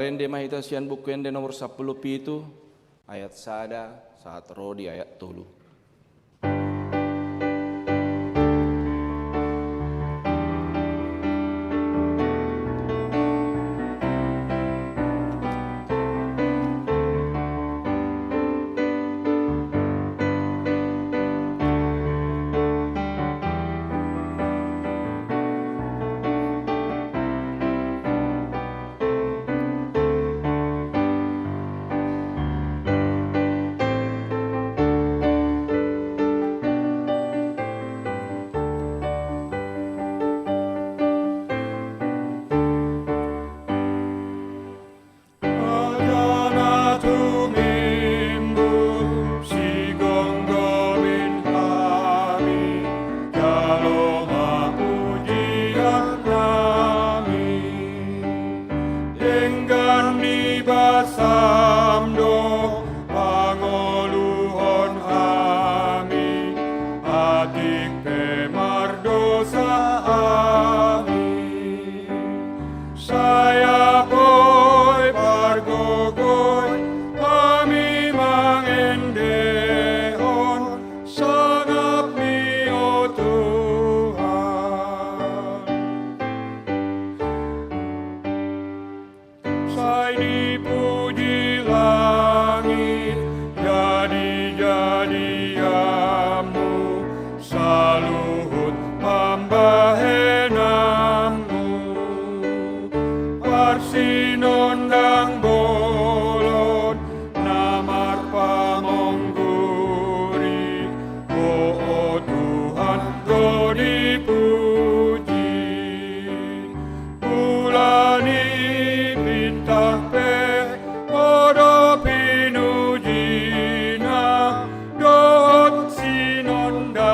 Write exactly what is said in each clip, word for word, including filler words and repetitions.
Marende ma hita sian Buku Ende nomor sampulu pitu, ayat sada sahat ro di ayat tolu. Raja na tumimbul sigomgomin hami, jalo ma pujian nami. Denggan ni basam do pangoluhon hami, atik pe mardosa hami. Sai apoi pargogoi hami mangendehon sangapmi, o Tuhan. Sai dipuji langit jadi-jadianmu, saluhut pambahenanmu. Parsinondang bolon na marpamongguri, o, o Tuhan, do dipuji. Bulan i bintang pe, Ho do pinujina dohot sinondangna.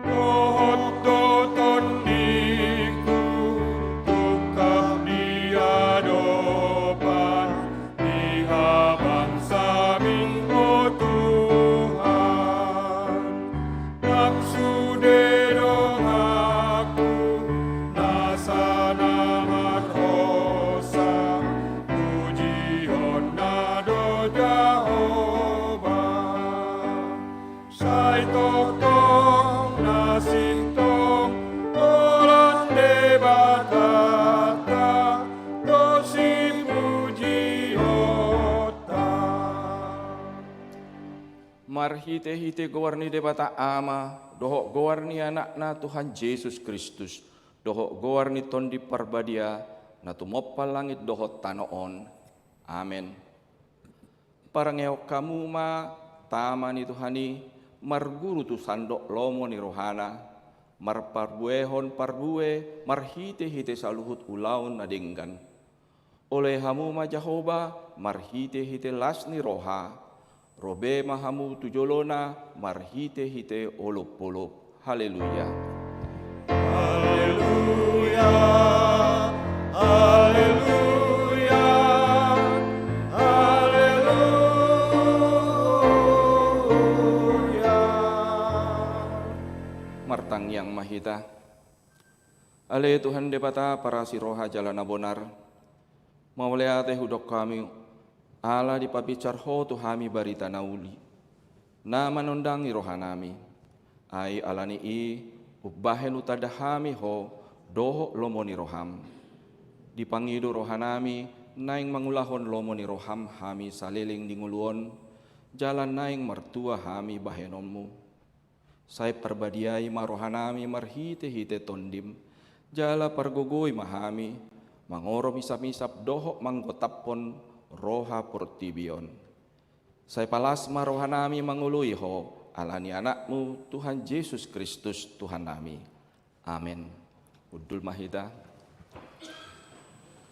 Dohot do tondingku tungkap di adopan ni habangsaMi, o Tuhan. Nang sude donganku nasa na marhosa, pujihonna do Jahowa. Sai tongtong na sintong holan Debatanta do sipujionta. Marhite-hite goar ni Debata Ama, dohot goar ni Anakna Tuhan Jesus Kristus, dohot goar ni Tondi Parbadia, na tumompa langit dohot tano on. Amen. Parangeon hamu ma tama ni Tuhan i, marguru tu sandok lomo ni rohana, marparbuehon parbue marhite-hite saluhut ulaon na denggan. Ole hamu ma Jahowa marhite-hite las ni roha, robe ma hamu tu jolona marhite-hite olop-olop. Haleluya. Haleluya, haleluya, haleluya. Martangiang ma hita. Ale Tuhan Debata parasi roha jala na bonar, mauliate hudok hami, ala dipabinsar Ho tu hami barita na uli, na manondangi rohanami. Ai ala ni i umbahen hutanda hami Ho dohot lomo ni roham. Dipangido rohanami naeng mangulahon lomo ni roham hami saleleng di ngolu on, jala naeng martua hami bahenonmu. Sai parbadiai ma rohanami marhite-hite Tondim, jala pargogoi ma hami mangorom isap-isap dohot manggotaphon roha portibi on. Sai palas ma rohanami mangoloi Ho, ala ni Anakmu, Tuhan Jesus Kristus, Tuhannami. Amen. Hundul ma hita.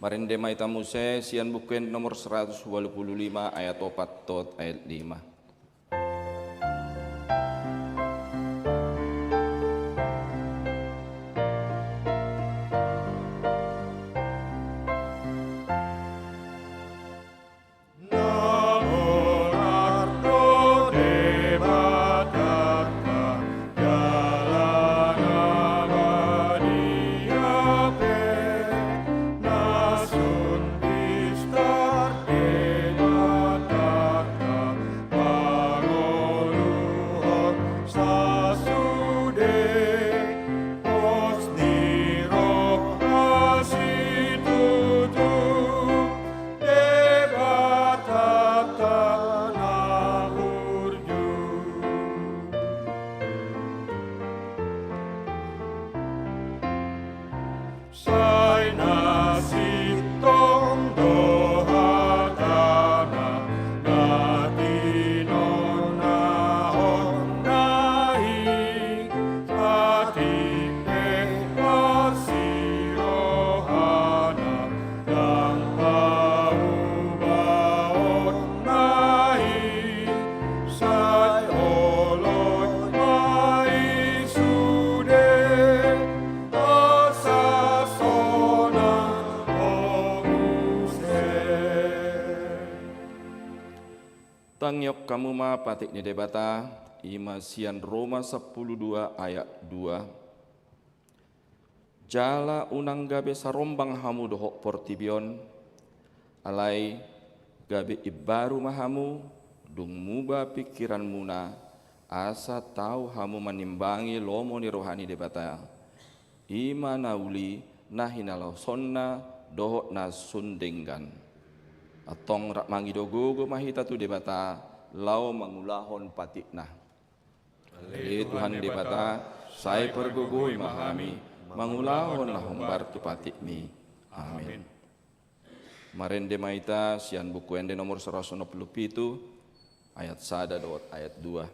Marende ma hita muse sian Buku Ende nomor seratus walu pulu lima, ayat opat dohot ayat lima. Na bonar do Debatanta, jala na badia pe, na sun pistar Debatanta, pangoluhon sasude, pos ni roha situtu. Debatanta na burju. Sai na sintong do hatana, na tinonahonna i, atik pe asi rohana, ndang paubahonna i, sai holong ma i sude, asa sonang ho muse. Tangihon hamu ma patik ni Debata, i ma sian Roma sampulu dua ayat dua. Jala unang gabe sarombang hamu dohot portibi on, alai gabe imbaru ma hamu, dung muba pingkiranmuna, asa tau hamu manimbangi lomo ni roha ni Debata, i ma na uli na hinalosonna dohot na sun denggan. Antong rap mangido gogo ma hita tu Debata, laho mangulahon patikna. Ale Tuhan Debata, sai pargogoi ma hami mangulahon na hombar tu patikmi. Amen. Marende ma hita sian Buku Ende nomor seratus onom pulu pitu, ayat sada dohot ayat dua.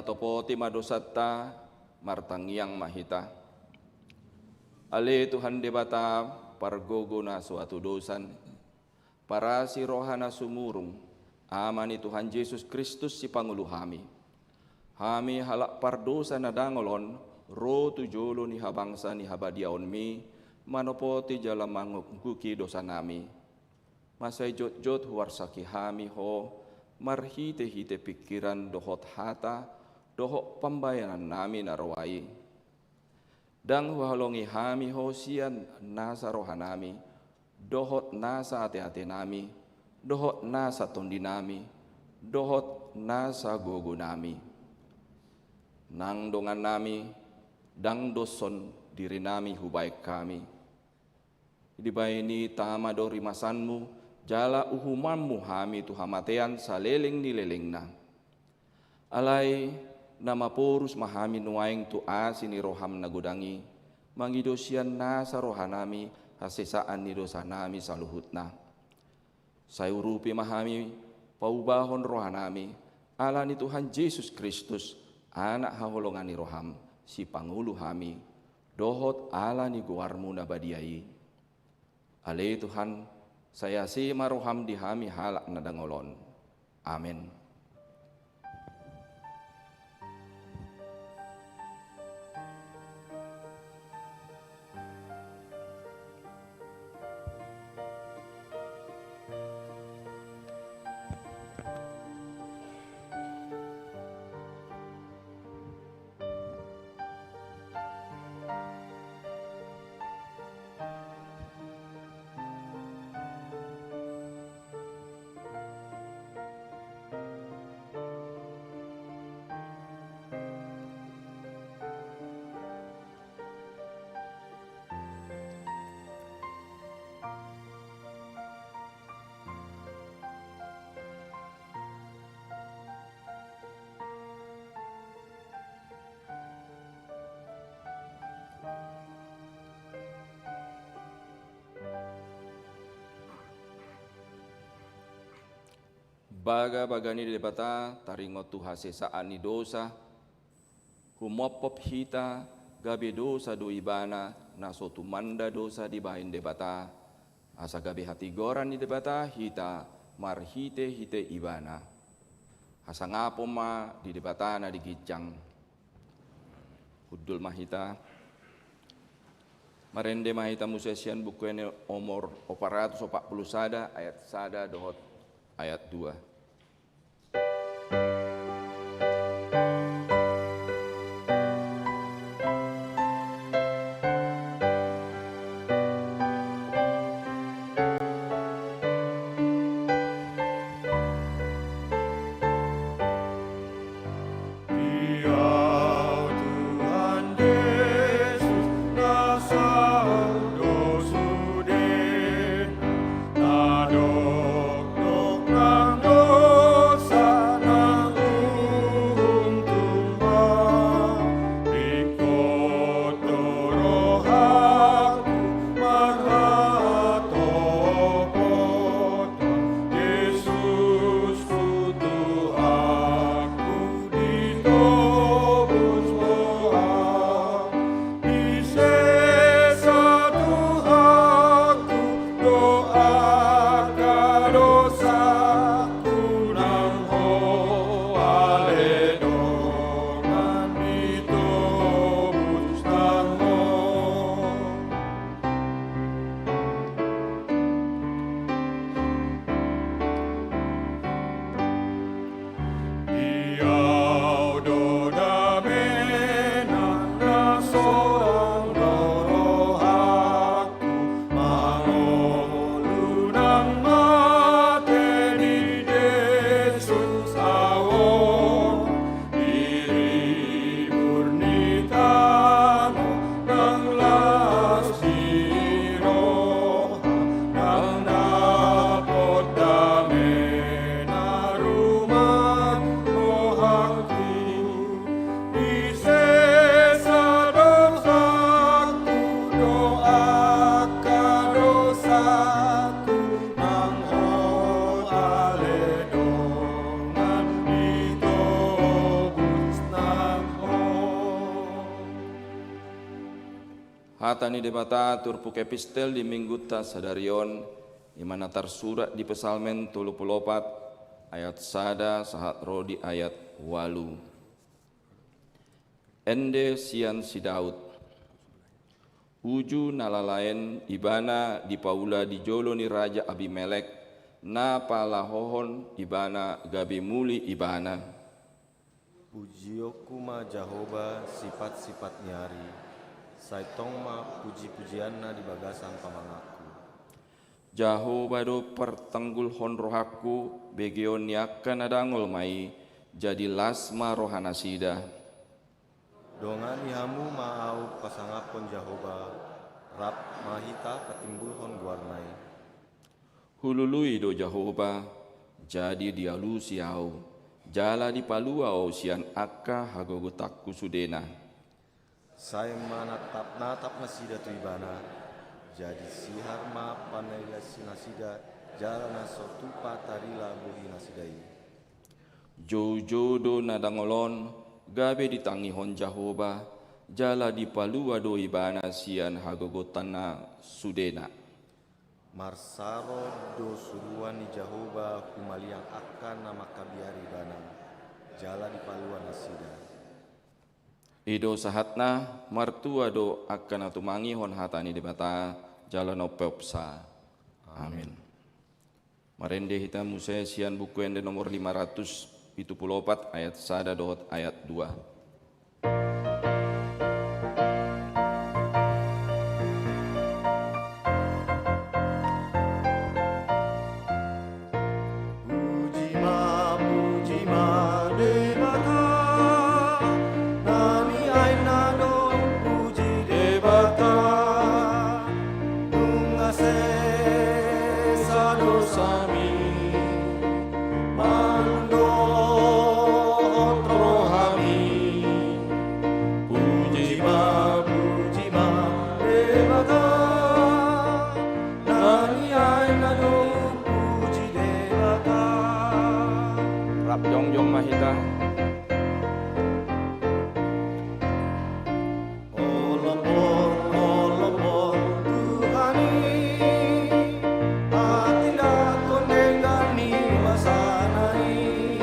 Topoti ma dosanta, martangiang ma hita. Ale Tuhan Debata, pargogo na so hatudosan, parasi roha na sumurung, Ama ni Tuhan Jesus Kristus sipangolu hami. Hami halak pardosa na dangol on, ro tu jolo ni habangsa ni habadiaonmi, manopoti jala mangungkupi dosanami. Mansai jotjot huarsaki hami Ho, marhitehite pingkiran dohot hata, dohot pambahenannami na roa i. Ndang huhaholongi hami Ho sian nasa rohanami, dohot nasa ateatenami, dohot nasa tondinami, dohot nasa gogonami. Nang dongannami, ndang doshon dirinami hubahen hami. Dibahen i tama do rimasanmu, jala uhumanmu hami tu hamatean saleleng ni lelengna. Alai, na maporus ma hami nuaeng tu asi ni roham na godang i, mangido sian nasa rohanami hasesaan ni dosanami saluhutna. Sai urupi ma hami paubahon rohanami, ala ni Tuhan Jesus Kristus, Anak haholongan ni roham, sipangolu hami, dohot ala ni goarmu na badia i. Ale Tuhan, sai asi ma roham di hami halak na dangol on. Amen. Bagabaga ni Debata, taringot tu hasesaan ni dosa, humophop hita, gabe dosa do Ibana, na so tumanda dosa dibahen Debata, asa gabe hatigoran ni Debata hita marhitehite Ibana. Hasangapon ma di Debata na di ginjang. Hundul ma hita. Marende ma hita muse sian Buku Ende nomor opat ratus opat puluh sada, ayat sada dohot ayat dua. Di Au Tuhan Jesus, na saut do sude, na dokdok nang do Hata ni Debata turpuk epistel di minggunta sadari on, i ma na tarsurat di Psalmen tolu pulu opat, ayat sada sahat ro di ayat ualu. Ende sian si Daud. Uju na lalaen ibana dipaula di jolo ni Raja Abimelek, na palahohon ibana gabe muli ibana. Pujionku ma Jahowa sipat-sipat ni ari, sai tong ma puji-pujianna di bagasan pamanganku. Jahowa do partanggulhon rohangku, begeon ni angka na dangol ma i, jadi las ma rohanasida. Dongani hamu ma ahu pasangaphon Jahowa, rap ma hita patimbulhon goarna i. Hulului do Jahowa, jadi dialusi ahu, jala dipalua ahu sian angka hagogotanku sudena. Sai manatap-natap nasida tu ibana, jadi sihar ma panailasinasida, jala na so tupa tarila bohinasida i. Joujou do na dangol on, gabe ditangihon Jahowa, jala dipalua do ibana sian hagogotanna sudena. Marsaro do suruan ni Jahowa humaliang angka na mangkabiari ibana, jala dipalua nasida. I do sahatna, martua do angka na tumangihon hata ni Debata, jala na umpeopsa. Amin. Marende hita muse sian Buku Ende nomor lima ratus pitu pulu opat, ayat sada dohot ayat dua. Puji ma, puji ma Debata, na niainna do puji Debata. Nunga sesa dosami, mandohot rohami. Puji ma, puji ma Debata, na niainna do puji Debata. Rap jongjong ma hita. Olophon, olophon Tuhan i, hatindanghon denggan ni basana i,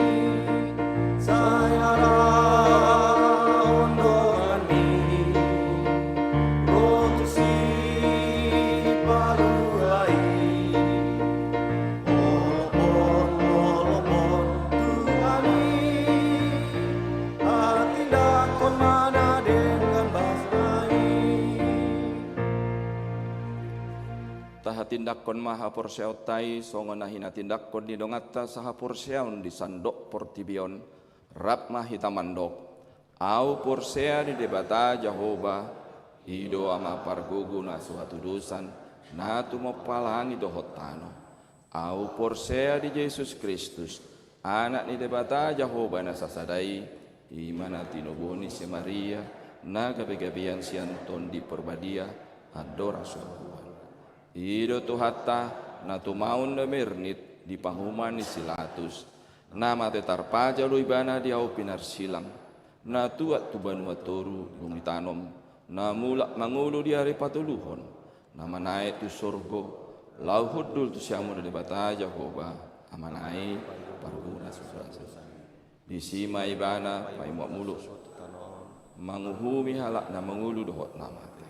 sai harahon donganmi ro tu Sipalua i. Olophon, olophon Tuhan i, hatindanghon ma na denggan basana i. Tahatindanghon ma haporseaonta i songon na hinatindanghon ni donganta sahaporseaon di sandok portibi on, rap ma hita mandok. Ahu porsea di Debata Jahowa, i do Ama pargogo na so hatudosan, na tumompa langit dohot tano. Ahu porsea di Jesus Kristus, Anak ni Debata Jahowa na sasada i, i ma na tinobohon ni si Maria, na gabegabean sian Tondi Parbadia, andorang so hubuan. I do Tuhanta, na tumaon na mernit di pahuman ni si Latus, na mate tarpajal do ibana di ahu pinarsilang, na tuat tu banua toru dung ditanom, na mulak mangolu di ari patoluhon, na manaek tu sorgo, laho hundul tu siamun ni Debata Jahowa, Amana i, parguna suda. Disi ma ibana paimula mulak, manguhumi halak na mangolu dohot na mate.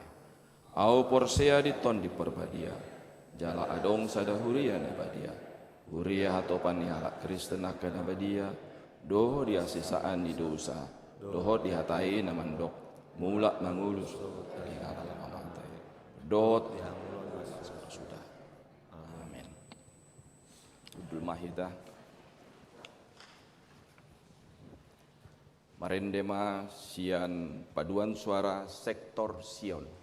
Ahu porsea di Tondi Parbadia, jala adong sada huria na badia, huria hatopan ni halak Kristen angka na badia, dohot di hasesaan ni dosa, dohot di hata i na mandok, mulak mangolu suda halak na mate, dohot di hangoluan na so suda. Amen. Hundul ma hita. Marende ma sian paduan suara sektor Sion.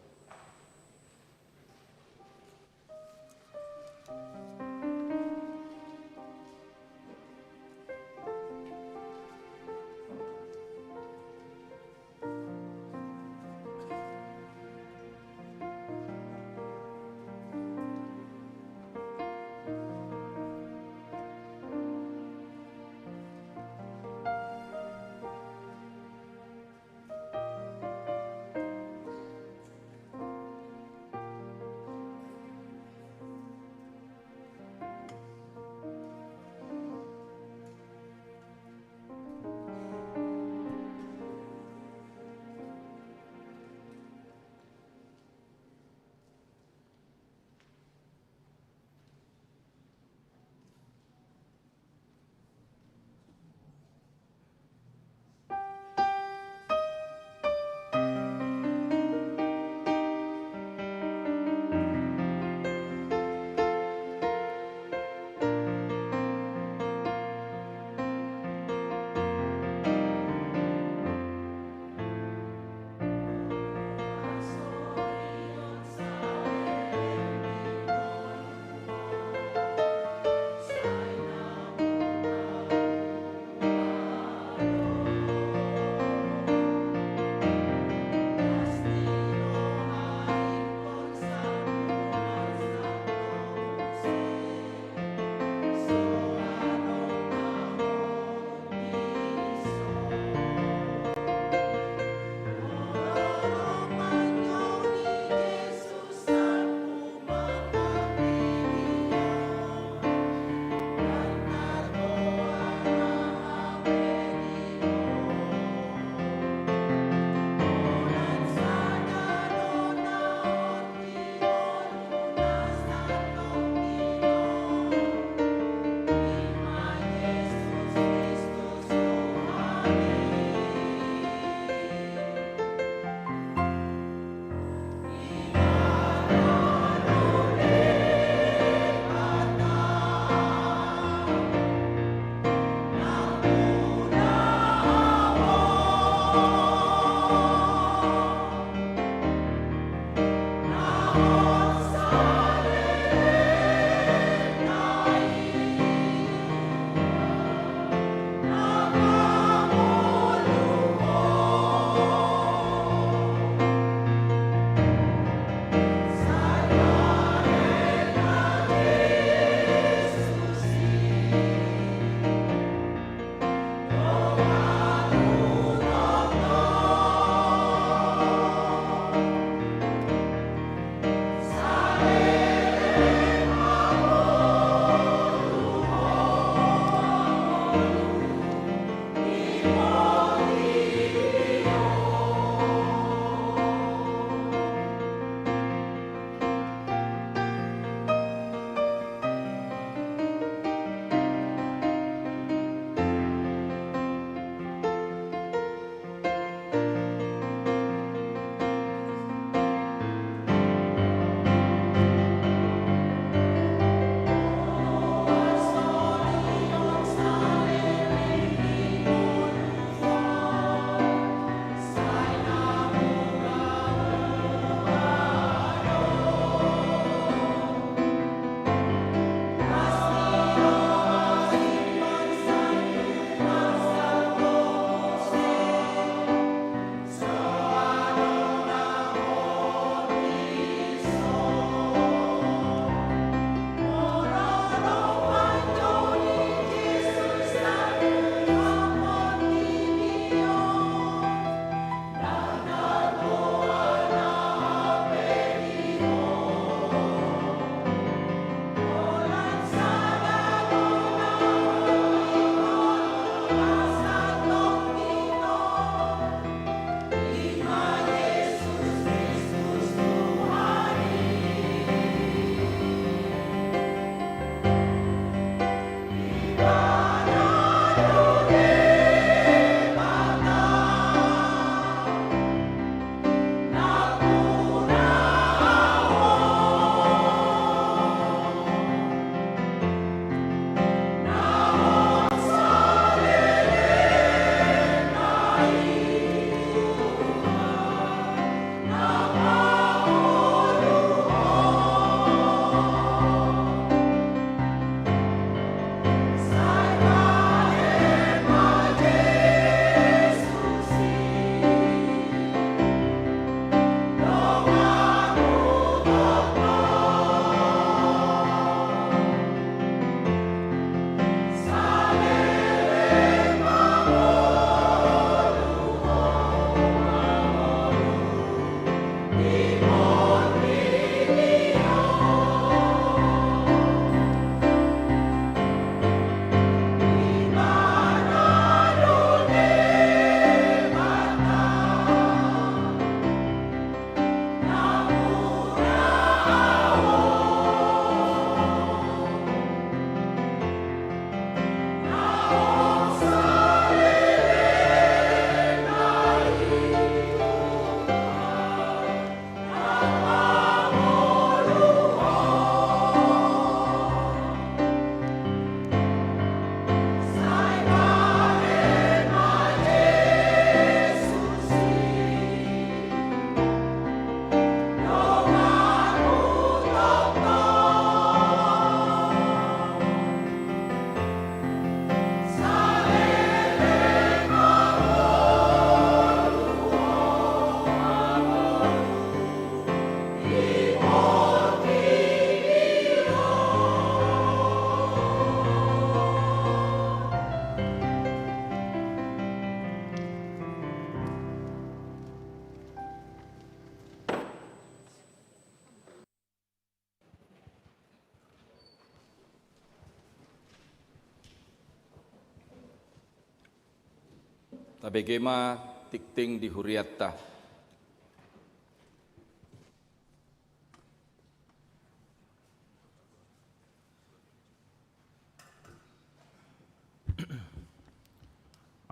Tabege ma tingting di hurianta.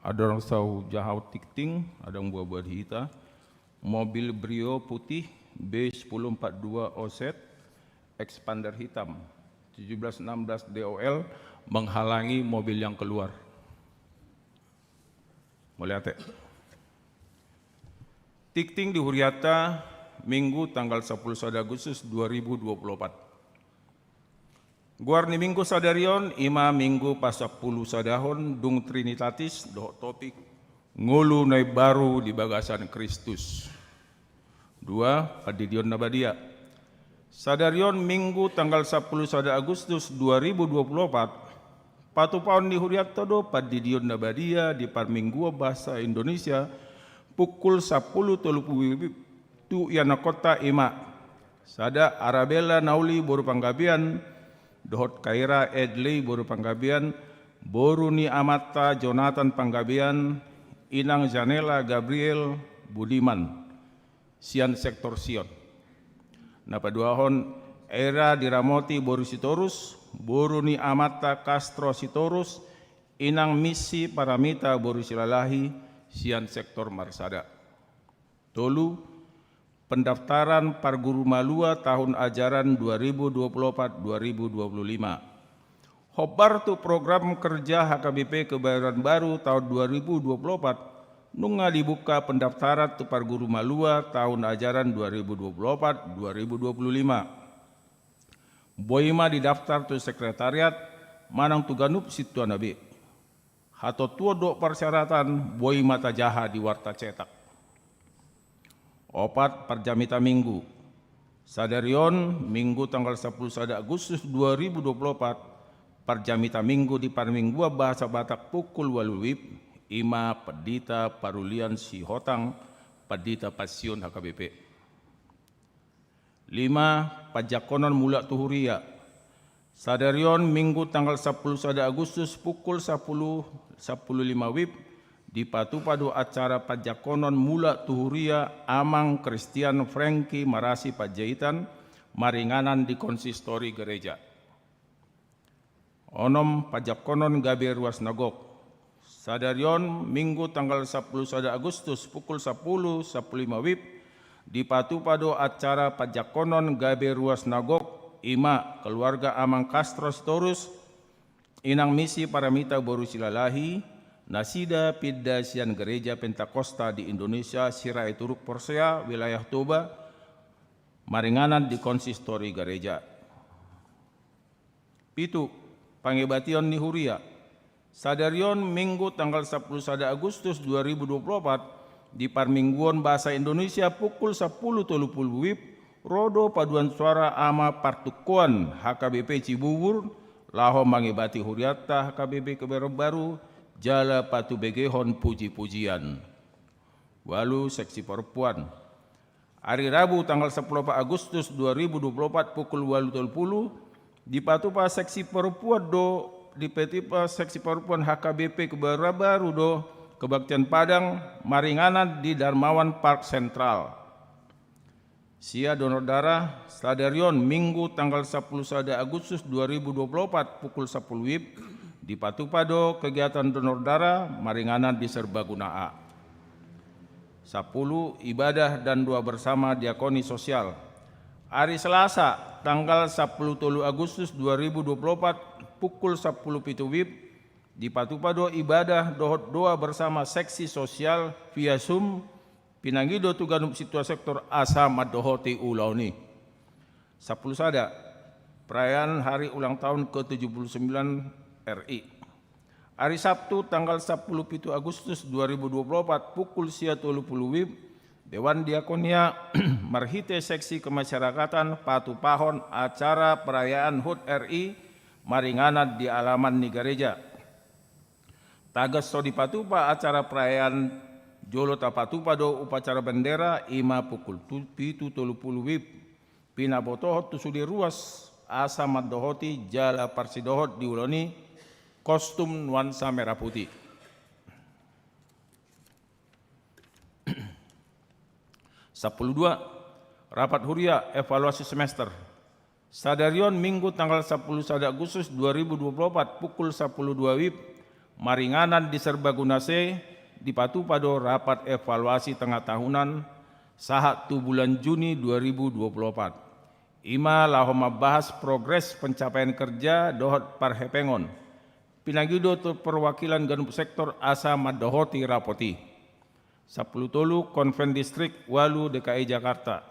Andorang so hujaha tingting, adong buabua di hita. Mobil Brio putih B sepuluh empat dua O Z, expander hitam, tujuh belas enam belas D O L, menghalangi mobil yang keluar. Mauliate. Tingting di hurianta, Minggu tanggal sampulu sada Agustus dua ribu dua puluh opat. Goar ni Minggu sadari on ima Minggu pasampulu sadahon dung Trinitatis dohot topik ngolu na imbaru di bagasan Kristus. Dua, Pandidion na badia. Sadari on Minggu tanggal sampulu sada Agustus dua ribu dua puluh opat, patupaon ni hurianta do Pandidion na badia di parmingguon bahasa Indonesia pukul sampulu tolu pulu tu ianakkonta ima: sada, Arabella Nauli boru Panggabean, dohot Kaira Edley boru Panggabean, boru ni amanta Jonathan Panggabean, inang Janela Gabriel Budiman, sian sektor Sion. Na paduahon, Era Diramoti boru Sitorus, boru ni amanta Castro Sitorus, inang Misi Paramita boru Silalahi, sian sektor Marsada. Tolu, pendaftaran parguru malua tahun ajaran dua ribu dua puluh opat dua ribu dua puluh lima. Hombar tu program kerja H K B P Kebayoran Baru tahun dua ribu dua puluh opat, nunga dibuka pendaftaran tu parguru malua tahun ajaran dua ribu dua puluh opat dua ribu dua puluh lima. Boi ma didaftar tu sekretariat manang tu ganup sintua na be. Hatontuon dohot persyaratan boi ma tajaha di warta cetak. Opat, parjamita Minggu. Sadari on Minggu tanggal sampulu sada Agustus dua ribu dua puluh opat, parjamita Minggu di parmingguan bahasa Batak pukul ualu WIB, ima Pandita Parulian Sihotang, Pandita Pasion H K B P. Lima, panjangkonon mulak tu huria. Sadari on Minggu tanggal sampulu sada Agustus pukul sampulu, sampulu lima WIB, dipatupa do acara panjangkonon mulak tu huria Amang Kristian Frankie Marasi Panjaitan, maringanan di konsistori gereja. Onom, panjangkonon gabe ruas na gok. Sadari on Minggu tanggal sampulu sada Agustus pukul sampulu, sampulu lima WIB, dipatupa do acara panjangkonon gabe ruas na gok, ima keluarga Amang Castro Sitorus, inang Misi Paramita boru Silalahi, nasida pinda sian Gereja Pentakosta di Indonesia Sirait Turuk Porsea, wilayah Toba, maringanan di konsistori gereja. Pitu, pangebation ni huria. Sadari on Minggu tanggal sampulu sada Agustus dua ribu dua puluh opat, di parmingguon bahasa Indonesia pukul sampulu tolu pulu WIB, ro do paduan suara ama partungkoan H K B P Cibubur, laho mangebati hurianta H K B P Kebayoran Baru, jala patubegehon puji-pujian. Ualu, seksi parompuan. Ari Rabu tanggal sampulu opat Agustus dua ribu dua puluh opat pukul ualu tolu pulu, dipatupa seksi parompuan do, dipatupa seksi parompuan H K B P Kebayoran Baru do kebaktian Padang maringanan di Darmawan Park Central. Sia donor darah, sadari on Minggu tanggal sampulu sada Agustus dua ribu dua puluh opat pukul sampulu WIB, dipatupa do kegiatan donor darah maringanan di Serbaguna A. Sampulu, ibadah dan doa bersama diakoni sosial. Ari Selasa, tanggal sampulu tolu Agustus dua ribu dua puluh opat, pukul sampulu pitu WIB, dipatupa do ibadah dohot doa bersama seksi sosial via Zoom, pinangido tu ganup sintua sektor asa mandohoti ulaon i. Sampulu sada, perayaan hari ulang tahun ke tujuh puluh sembilan R I. Ari Sabtu tanggal sampulu pitu Agustus dua ribu dua puluh opat pukul sia tolu pulu WIB, Dewan Diakonia marhite seksi kemasyarakatan patupahon acara perayaan HUT R I maringanan di alaman ni gareja. Tagan so dipatupa acara perayaan, jolo tapatupa do upacara bendera, ima pukul tu-, pitu tolu pulu WIB. Pinabotohon tu sude ruas asa mandohoti jala parsidohot di ulaon i kostum nuansa merah putih. Sampulu dua, rapat huria evaluasi semester. Sadari on Minggu tanggal sampulu sada Agustus dua ribu dua puluh opat pukul sampulu dua WIB, maringanan di Serbaguna C, dipatupa do rapat evaluasi tengah tahunan sahat tu bulan Juni dua ribu dua puluh opat. Ima laho mambahas progres pencapaian kerja dohot parhepengon. Pinangido tu perwakilan ganup sektor asa mandohoti rapot i. Sampulu tolu, Konven Distrik ualu D K I Jakarta.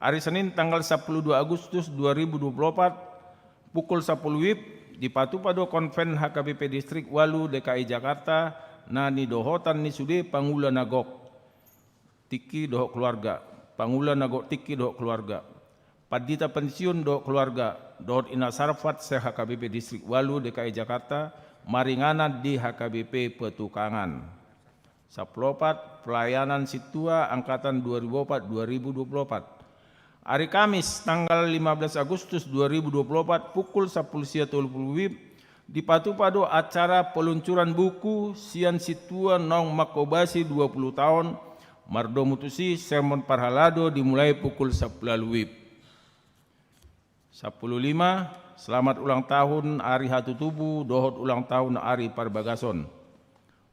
Ari Senin tanggal sampulu dua Agustus dua ribu dua puluh opat, pukul sampulu WIB, dipatupa do konven H K B P Distrik ualu D K I Jakarta na nidohotan ni sude pangula na gok tingki dohot keluarga, pangula na gok tingki dohot keluarga, pandita pensiun dohot keluarga, dohot ina sarfat se-H K B P Distrik ualu D K I Jakarta, maringanan di H K B P Petukangan. Sampulu opat, pelayanan sintua angkatan dua ribu opat dua ribu dua puluh opat. Ari Kamis tanggal lima belas Agustus dua ribu dua puluh opat, pukul sampulu sia tolu pulu WIB, dipatupa do acara peluncuran buku sian sintua naung manghobasi dua pulu taon. Mardomu tusi, sermon parhalado dimulai pukul sampulu ualu WIB. Sampulu lima, selamat ulang tahun ari hatutubu dohot ulang tahun ari parbagason.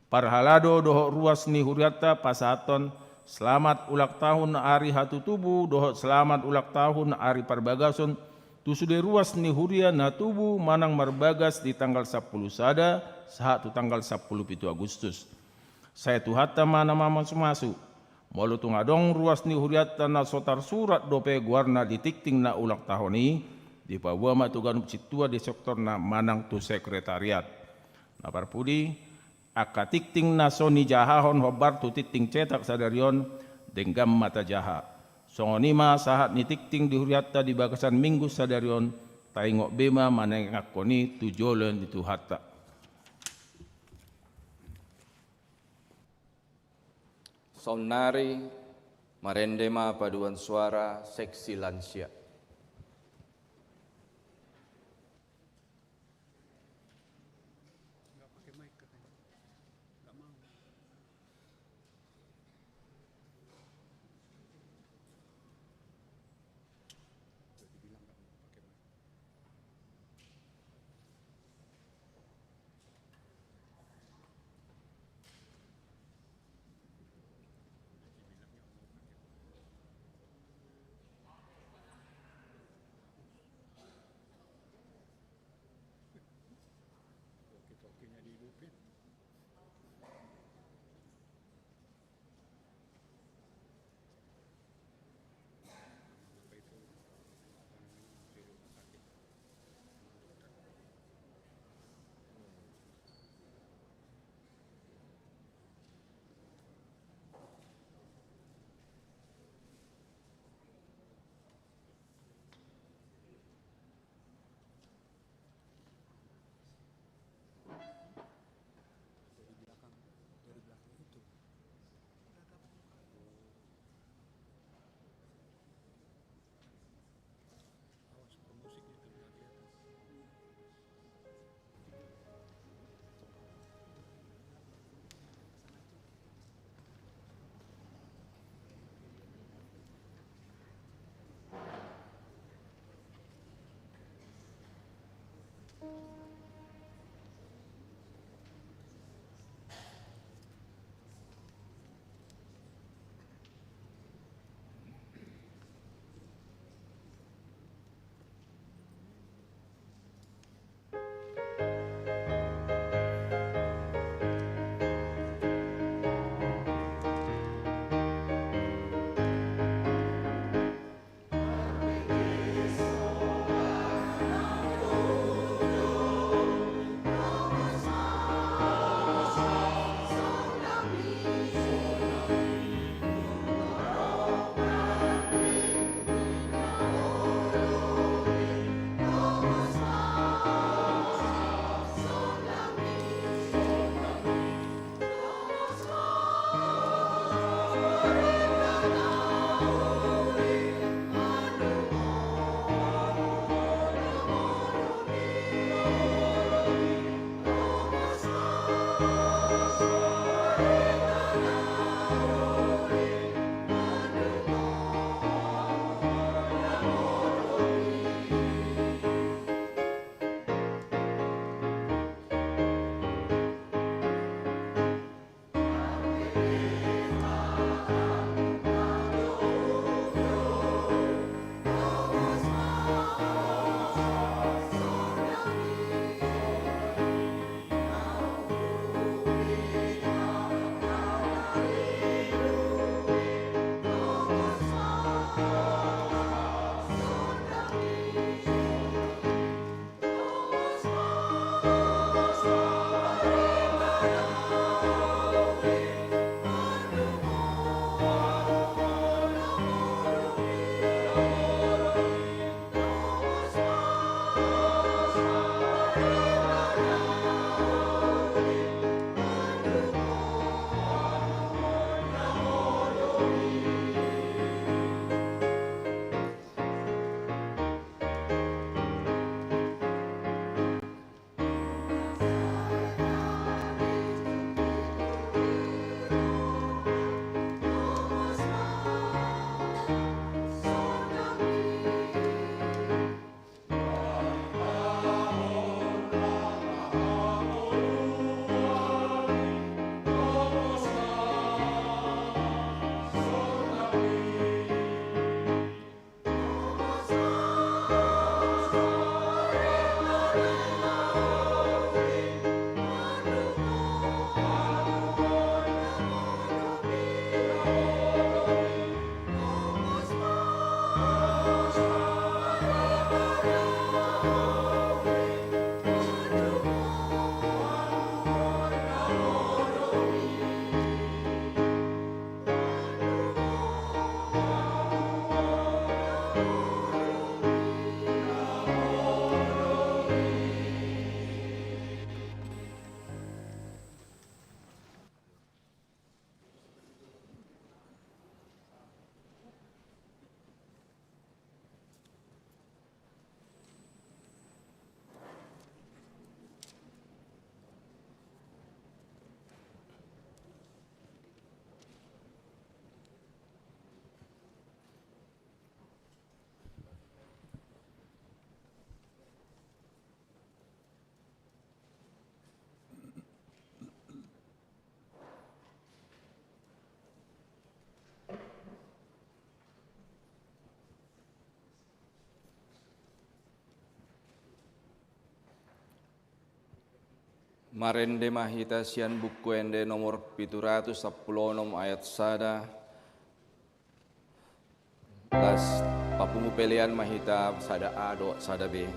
Parhalado dohot ruas ni hurianta pasahathon selamat ulang tahun ari hatutubu dohot selamat ulang tahun ari parbagason tu sude ruas ni huria na tubu manang marbagas di tanggal sampulu sada sahat tu tanggal sampulu pitu Agustus. Sai Tuhanta ma na mamasumasu. Molo tung adong ruas ni hurianta na so tarsurat dope goarna di tingting na ulang tahun i, dipaboa ma tu ganup sintua di sektorna manang tu sekretariat. Na parpudi, angka tingting na so nijahahon hombar tu tingting cetak sadari on, denggan ma tajaha. Songon i ma sahat ni tingting di hurianta di bagasan Minggu sadari on, taingot be ma manenganghon i tu jolo ni Tuhanta. Saonnari marende ma paduan suara seksi lansia. Marende ma hita sian Buku Ende nomor pitu ratus sampulu onom ayat sada. Laos papungu pelean ma hita sada A dohot sada B.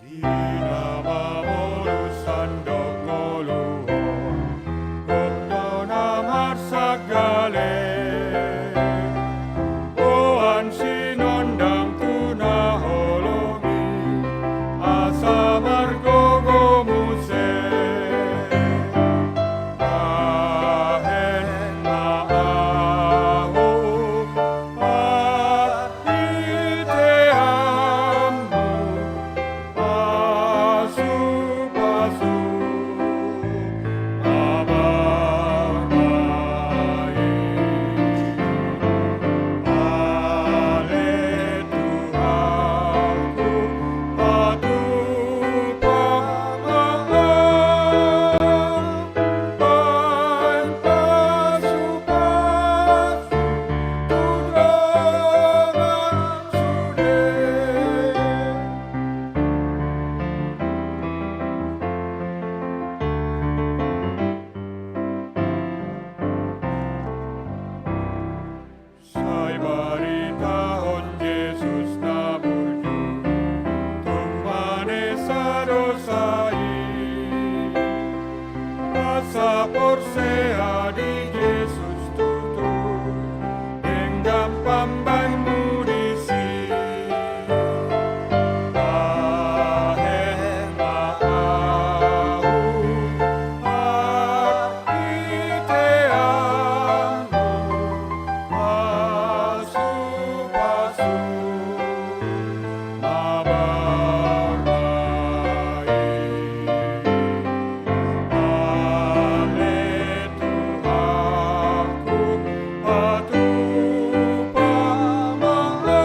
Di na mamolus sandok ngolu on, gok do na marsanggale. Boan sinondang tu na holong i, asa margogo muse. Bahen ma ahu, marhiteanmu. Pasu-pasu, abar ma i. Ale Tuhanku, patupa ma ahu. Bahen pasu-pasu tu dongan sude. Sai baritahon Jesus na burju, tung manesa dosa i. Asa porsea di Jesus tutu, denggan pambahenmu disi. Bahen ma ahu, marhiteanmu. Pasu-pasu, abar ma i. Ale Tuhanku, patupa ma ahu.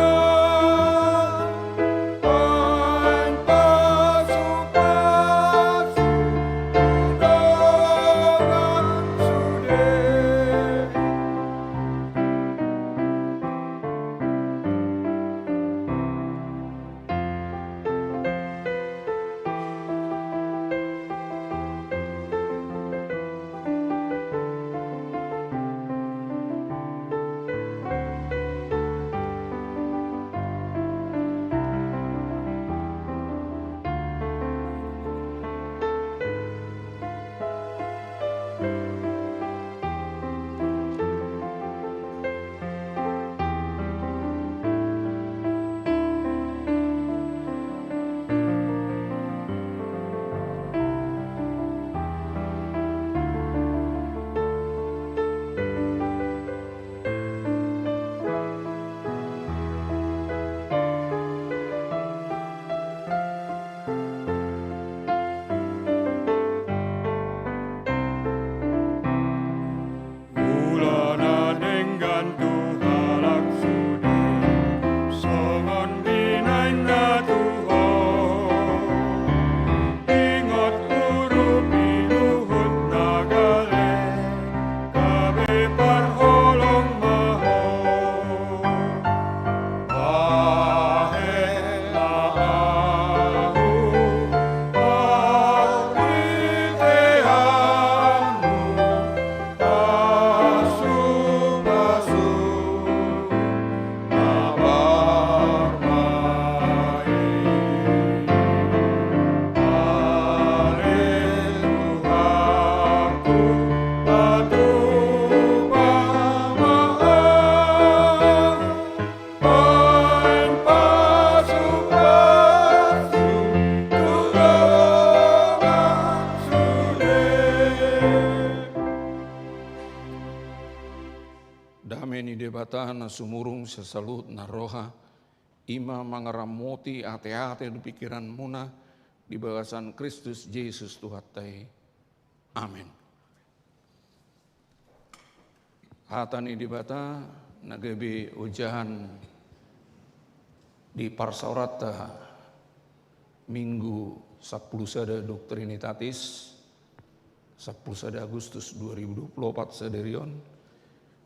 Bahen pasu-pasu tu dongan sude. Ula na denggan tu halak sude, songon binahen na tu ho. Ingot urupi luhut na gale, gabe parholong ma ho. Bahen ma ahu, marhiteanmu. Pasu-pasu, abar ma i. Ale Tuhanku, patupa ma ahu. Bahen pasu-pasu tu dongan sude. Dame ni Debata na sumurung sian saluhut na roha, i ma mangaramoti ateate dohot pingkiranmuna di bagasan Kristus Jesus Tuhanta i. Amen. Hata ni Debata na gabe ojahan di parsaoranta Minggu Sampulu sada Dok Trinitatis, sampulu sada Agustus dua ribu dua pulu opat sadari on,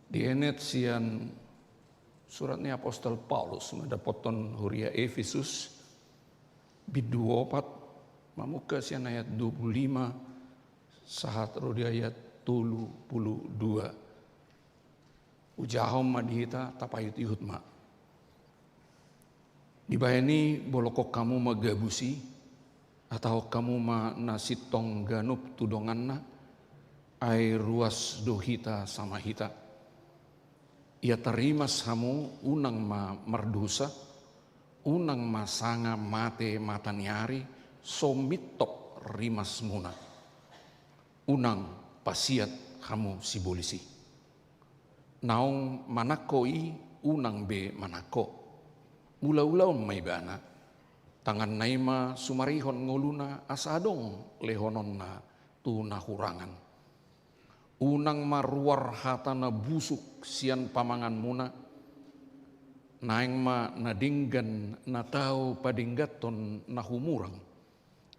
dienet sian surat ni apostel Paulus mandapothon huria Efesus, bindu opat, mamungka sian ayat dua pulu lima sahat ro di ayat tolu pulu dua. Ujahon ma di hita, tapaihut-ihut ma. Dibahen i bolongkon hamu ma gabus i, hatahon hamu ma na sintong ganup tu donganna, ai ruas do hita sama hita. Ia tarimas hamu, unang ma mardosa, unang ma sanga mate mata ni ari, so mintop rimasmuna. Unang pasiat hamu sibolis i. Naung manangko i, unang be manangko. Ulaulahon ma ibana. Tanganna i ma sumarihon ngoluna asa adong lehononna tu na hurangan. Unang ma ruar hata na busuk sian pamanganmuna. Naeng ma na denggan na tau padengganhon na humurang,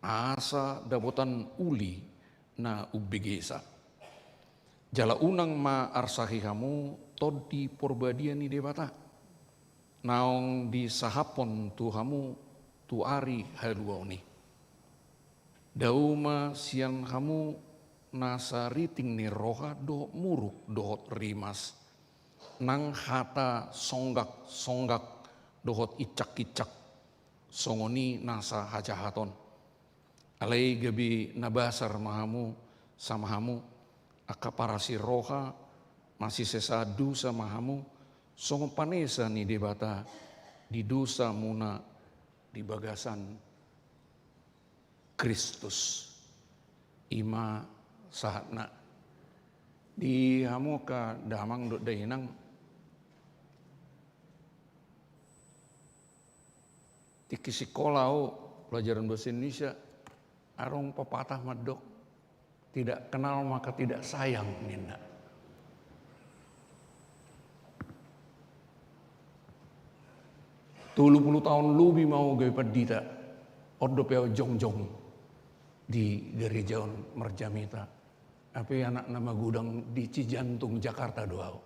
asa dapotan uli na umbegesa. Jala unang ma arsahi hamu Tondi Porbadia ni Debata, naung disahaphon tu hamu tu ari haluaon i. Dao ma sian hamu nasa riting ni roha dohot muruk dohot rimas, nang hata songgak-songgak dohot incak-incak, songon i nasa hajahaton. Alai gabe na basar ma hamu sama hamu, angka parasi roha, masisesaan dosa ma hamu, songon panesa ni Debata di dosamuna di bagasan Kristus. I ma sahatna. Di hamu angka damang dohot dainang, tingki sikola ahu pelajaran bahasa Indonesia, adong pepatah mandok, tidak kenal maka tidak sayang, ninna. Tolu pulu taon lobi ma ahu gabe pandita, on dope ahu jongjong di gereja on marjamita. Hape anak na magodang di Cijantung, Jakarta do ahu.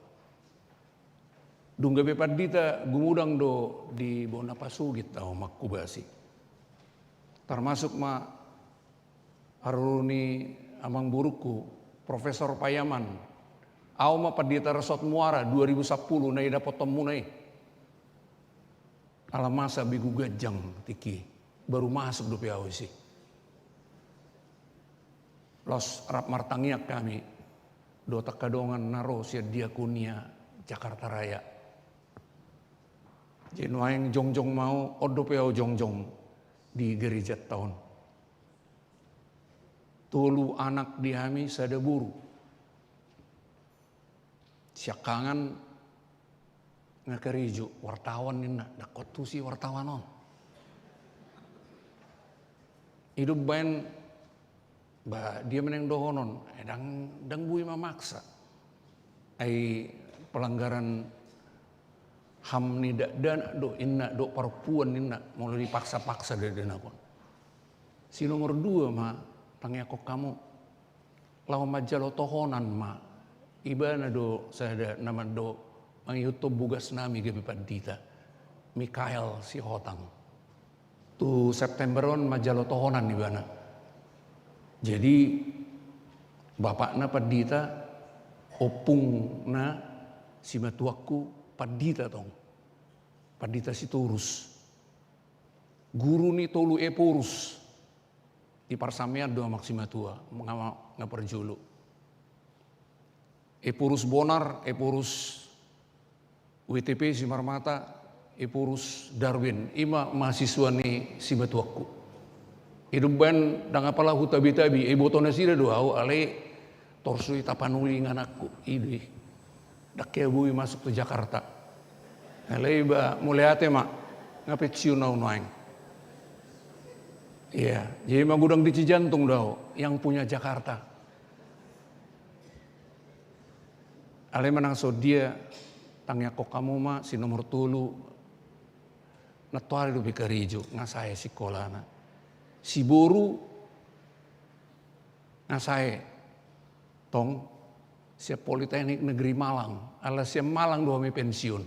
Dung gabe pandita, gumodang do di bona pasogit ahu manghobasi. Tarmasuk ma haroro ni amangborungku, Profesor Payaman. Ahu ma pandita resort Muara dua ribu sampulu na idapothonmuna i. Ala masa begu ganjang tingki, baru masuk dope ahu disi. Laos rap martangiang hami dohot angka dongan na ro sian Diakonia Jakarta Raya. Jadi nuaeng jongjong ma ahu, on dope ahu jongjong di gerejanta on. Tolu anak di hami, sada boru. Siangkangan nga karejo, wartawan ninna, ndang hot tusi wartawan on. Ido umbahen, ba dia ma naeng dohonon, eh, ndang, ndang boi mamaksa. Ai pelanggaran HAM ni dakdanak do, inna do parompuan ninna, molo dipaksa-paksa dakdanak on. Si nomor dua ma, tangiangkon hamu. Laho manjalo tohonan ma. Ibana do sada na mandok mangihuthon bogasnami gabe pandita, Mikael Sihotang. Tu September on manjalo tohonan ibana. Jadi bapakna pandita, ompungna simatuangku pandita tong. Pandita Sitorus. Guru ni tolu Ephorus. Di parsamean do amang simatua, nga, nga parjolo. Ephorus Bonar, Ephorus W T P Simarmata, Ephorus Darwin, i ma mahasiswa ni simatuangku. Ido umbahen ndang apala hutabi-tabi, iboto nasida do ahu, alai torus do i tapanuli ingananku, i do i. Ndang hea boi masuk tu Jakarta. Alai ba mauliate ma, nga pensiun ahu nuaeng. Iya, jadi magodang di Cijantung do ahu, yang punya Jakarta. Alai manang songon dia, tangiangkon hamu ma, si nomor tolu, nantoari dope karejo, nga sae sikolana. Siboru nga sae tong sian Politeknik Negeri Malang, ala sian Malang do hami pensiun.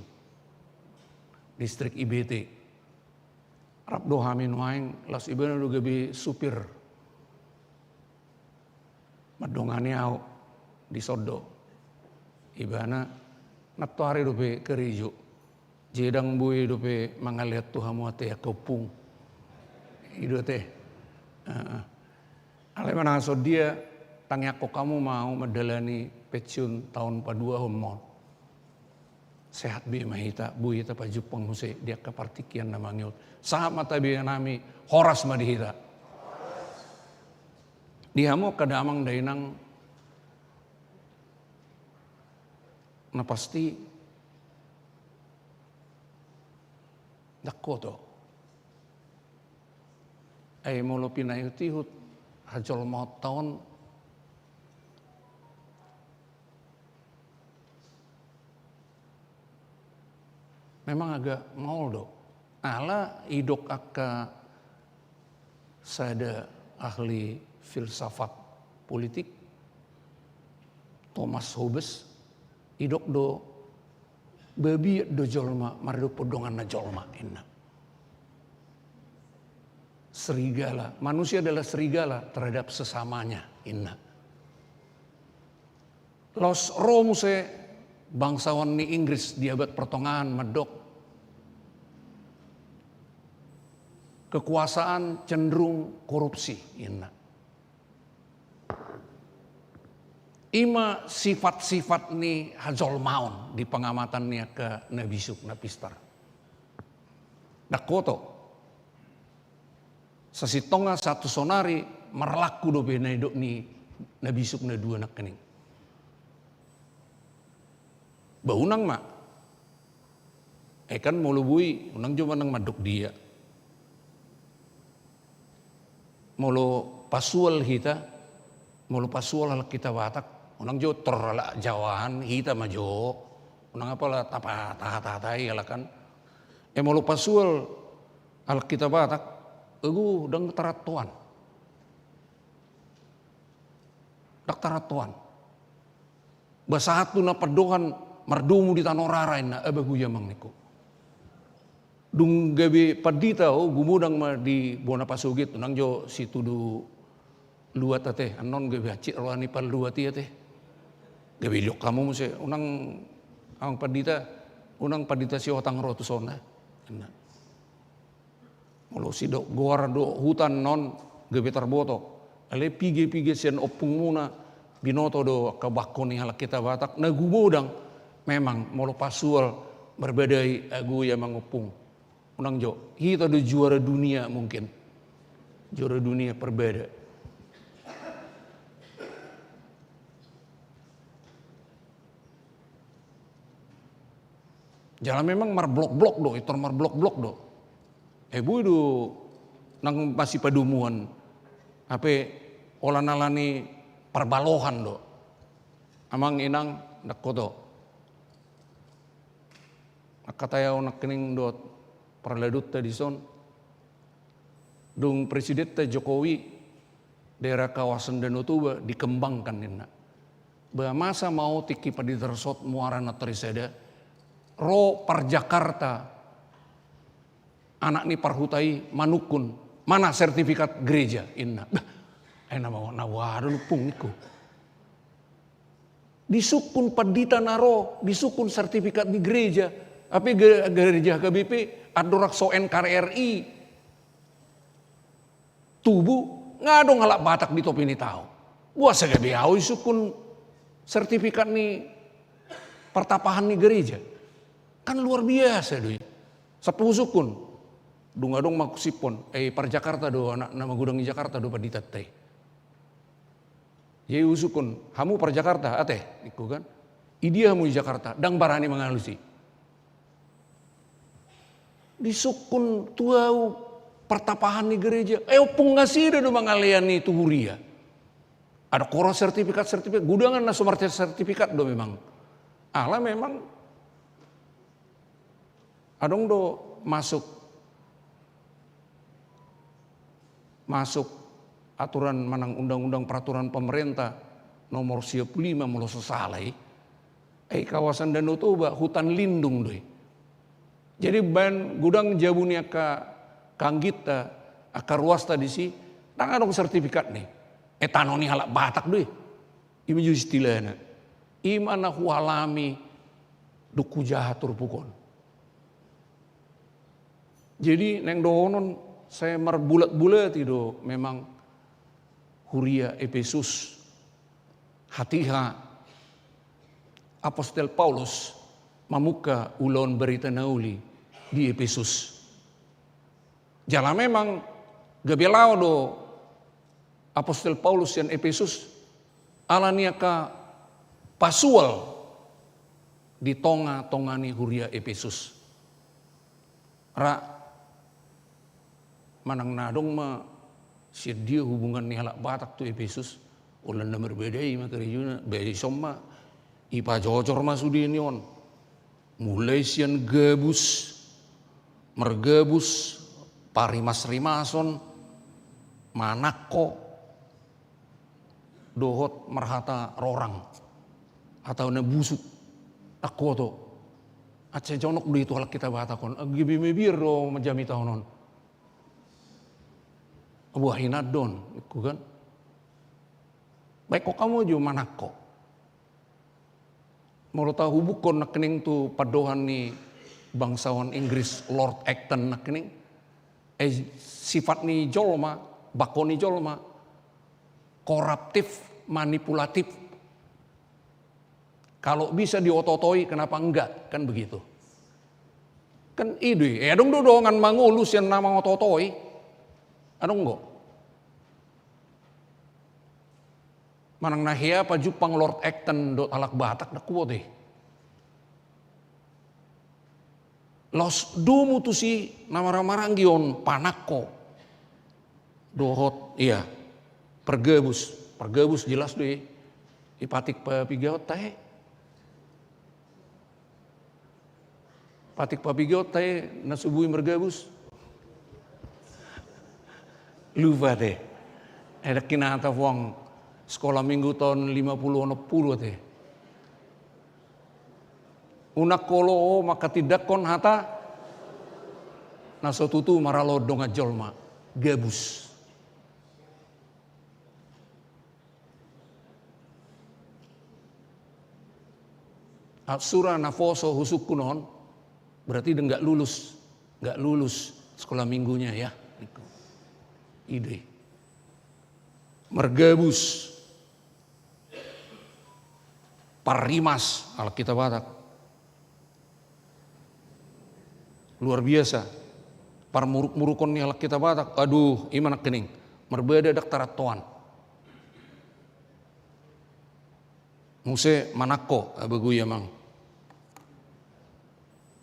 Distrik I B T. Rap do hami nuaeng, laos ibana do gabe supir mandongani au di son do. Ibana nantoari dope karejo. Jadi ndang boi dope mangalean tu hamu ate angka ompung. I do ate. Heeh. Alai manang songon dia, tangiangkon hamu ma au mandalani pensiun taon paduahon ma on. Sehat be ma hita, boi hita pajumpang muse di angka partingkian na mangihut. Sahat ma tabeanami, horas ma di hita. Di hamu angka damang dainang, na pasti ndang hoto. Ai molo pinaihutihut hajolmaonta on, memang agak maol do. Ala didok angka sada ahli filsafat politik, Thomas Hobbes, didok do, babiat do jolma mardophon donganna jolma, inna. Serigala, manusia adalah serigala terhadap sesamanya, inna. Laos ro muse bangsawan ni Inggris di abad pertengahan mandok, kekuasaan cenderung korupsi, inna. I ma sifat-sifat ni hajolmaon di pengamatan ni angka na bisuk, na pistar. Ndang hoto. Sasintongna sahat tu sonari marlaku dope na nidok ni na bisuk na dua nangkining. Ba unang ma. Eh kan molo boi, unang jo manang mandok dia. Molo pasual hita, molo pasual halak hita Batak, unang jo tor halak Jawahan, hita ma jo. Unang apala tapa, taha-taha i halak kan. Eh molo pasual halak hita Batak, agu ndang tarantoan. Ndang tarantoan. Ba sahat tu na pandohan mardomu di tano rara, inna, abagu i amang ningku. Dung gabe pandita ho, gumodang ma di bona pasogit, unang jo situdu luat ate, annon gabe hansit roha ni parluat i ate. Gabe didok hamu muse, unang amang pandita, unang pandita Sihotang ro tu son, inna. Molo sidok goar dohot huta annon gabe tarboto. Alai piga-piga sian ompungmuna binoto do angka bangko ni halak hita Batak na gumodang. Memang molo pasual marbadai, agu i amang ompung. Unang jo, hita do juara dunia mungkin. Juara dunia parbada. Jala memang marblok-blok do, i tor marblok-blok do. Eh boi do nang masipadomuan, hape holan ala ni parbalohan do. Amang inang, ndang hoto. Mangkatai au nangkining dohot parladunta dison. Dung Presidenta Jokowi, daerah kawasan Danau Toba dikembangkan, ninna. Ba masa ma otik i pandita Resort Muara Nattorisada, ro par Jakarta anak ni parhuta i manungkun, mana sertifikat gereja, inna. Bah, ai na boha do ompung ningku. Disungkun pandita na ro, disungkun sertifikat ni gereja. Hape ge-, gereja H K B P andorang so N K R I tubu, nga adong halak Batak di topi ni tao. Boasa gabe au disungkun sertifikat ni partapahan ni gereja? Kan luar biasa do i. Sahat husungkun, dung adong ma husiphon, eh, par Jakarta do anak na magodang di Jakarta do panditanta i. Jadi husungkun, hamu par Jakarta, ate, ningku kan. Idia hamu di Jakarta, ndang barani mangalusi. Disungkun tu au partapahan ni gereja, eh, ompung nasida do mangalean i tu huria. Adong huroha sertifikat-sertifikat, gudangan na so marsertifikat do memang. Ala memang adong do masuk masuk aturan manang undang-undang peraturan pemerintah nomor sia pulu lima molo so sala i. Ai kawasan Danau Toba hutan lindung do i. Jadi baen godang jabu ni angka kanggitta, angka ruasta disi, ndang adong sertifikatna i. E, tano ni halak Batak do i. Ima jo istilahna. Ima na hualami dung hujaha turpuk on. Jadi naeng dohonon, sai marbulat-bulati do memang huria Epesus. Hatiha Apostel Paulus mamungka ulaon barita na uli di Epesus. Jala memang gabe laho do Apostel Paulus sian Epesus ala ni angka pasual di tonga-tonga ni huria Epesus. Ra manang na adong ma sian dia hubungan ni halak Batak tu Epesus, holan na marbadai ma karejona, ba dison ma ipajojor ma sude ni on. Mulai sian gabus, margabus, parimas-rimason, manangko, dohot marhata rorang, hata na busuk, angkoto. Asa jonok do i tu halak hita Batak on, gabe mabiar do jamita on. Buah hinan do on, ingkon kan. Baen hamu jo manangko. Molo tahubukkon nangkining tu pandohan ni bangsawan Inggris, Lord Acton nangkining, eh, sifat ni jolma, bangko ni jolma, koruptif, manipulatif. Kalau bisa diototoi, kenapa enggak? Kan begitu. Kan i do i, eh, adong do dongan mangolu sian na mangoto-otoi. Adong do. Manang na hea pajumpang Lord Acton dohot halak Batak, ndang huboto i. Laos domu tusi na marhahamaranggi on, panangko. Dohot, ia, pargabus. Pargabus jelas do i. Ipatik papigaon tahe. Patik papigaon tahe na so boi margabus. Lupa tahe. Eh, ndang hinata puang sekolah minggu tahun lima puluh onom puluh tahe. Unang olo ho manghatindanghon hata na so tutu maralohon dongan jolma. Gabus. Sura naposo husungkun on, berarti dia nggak lulus, nggak lulus sekolah minggunya ya. I do i. Margabus. Parrimas, halak hita Batak. Luar biasa. Parmuruk-murukon ni halak hita Batak. Aduh, ima nangkining. Marbada ndang tarantoan. Muse manangko, abegu i amang.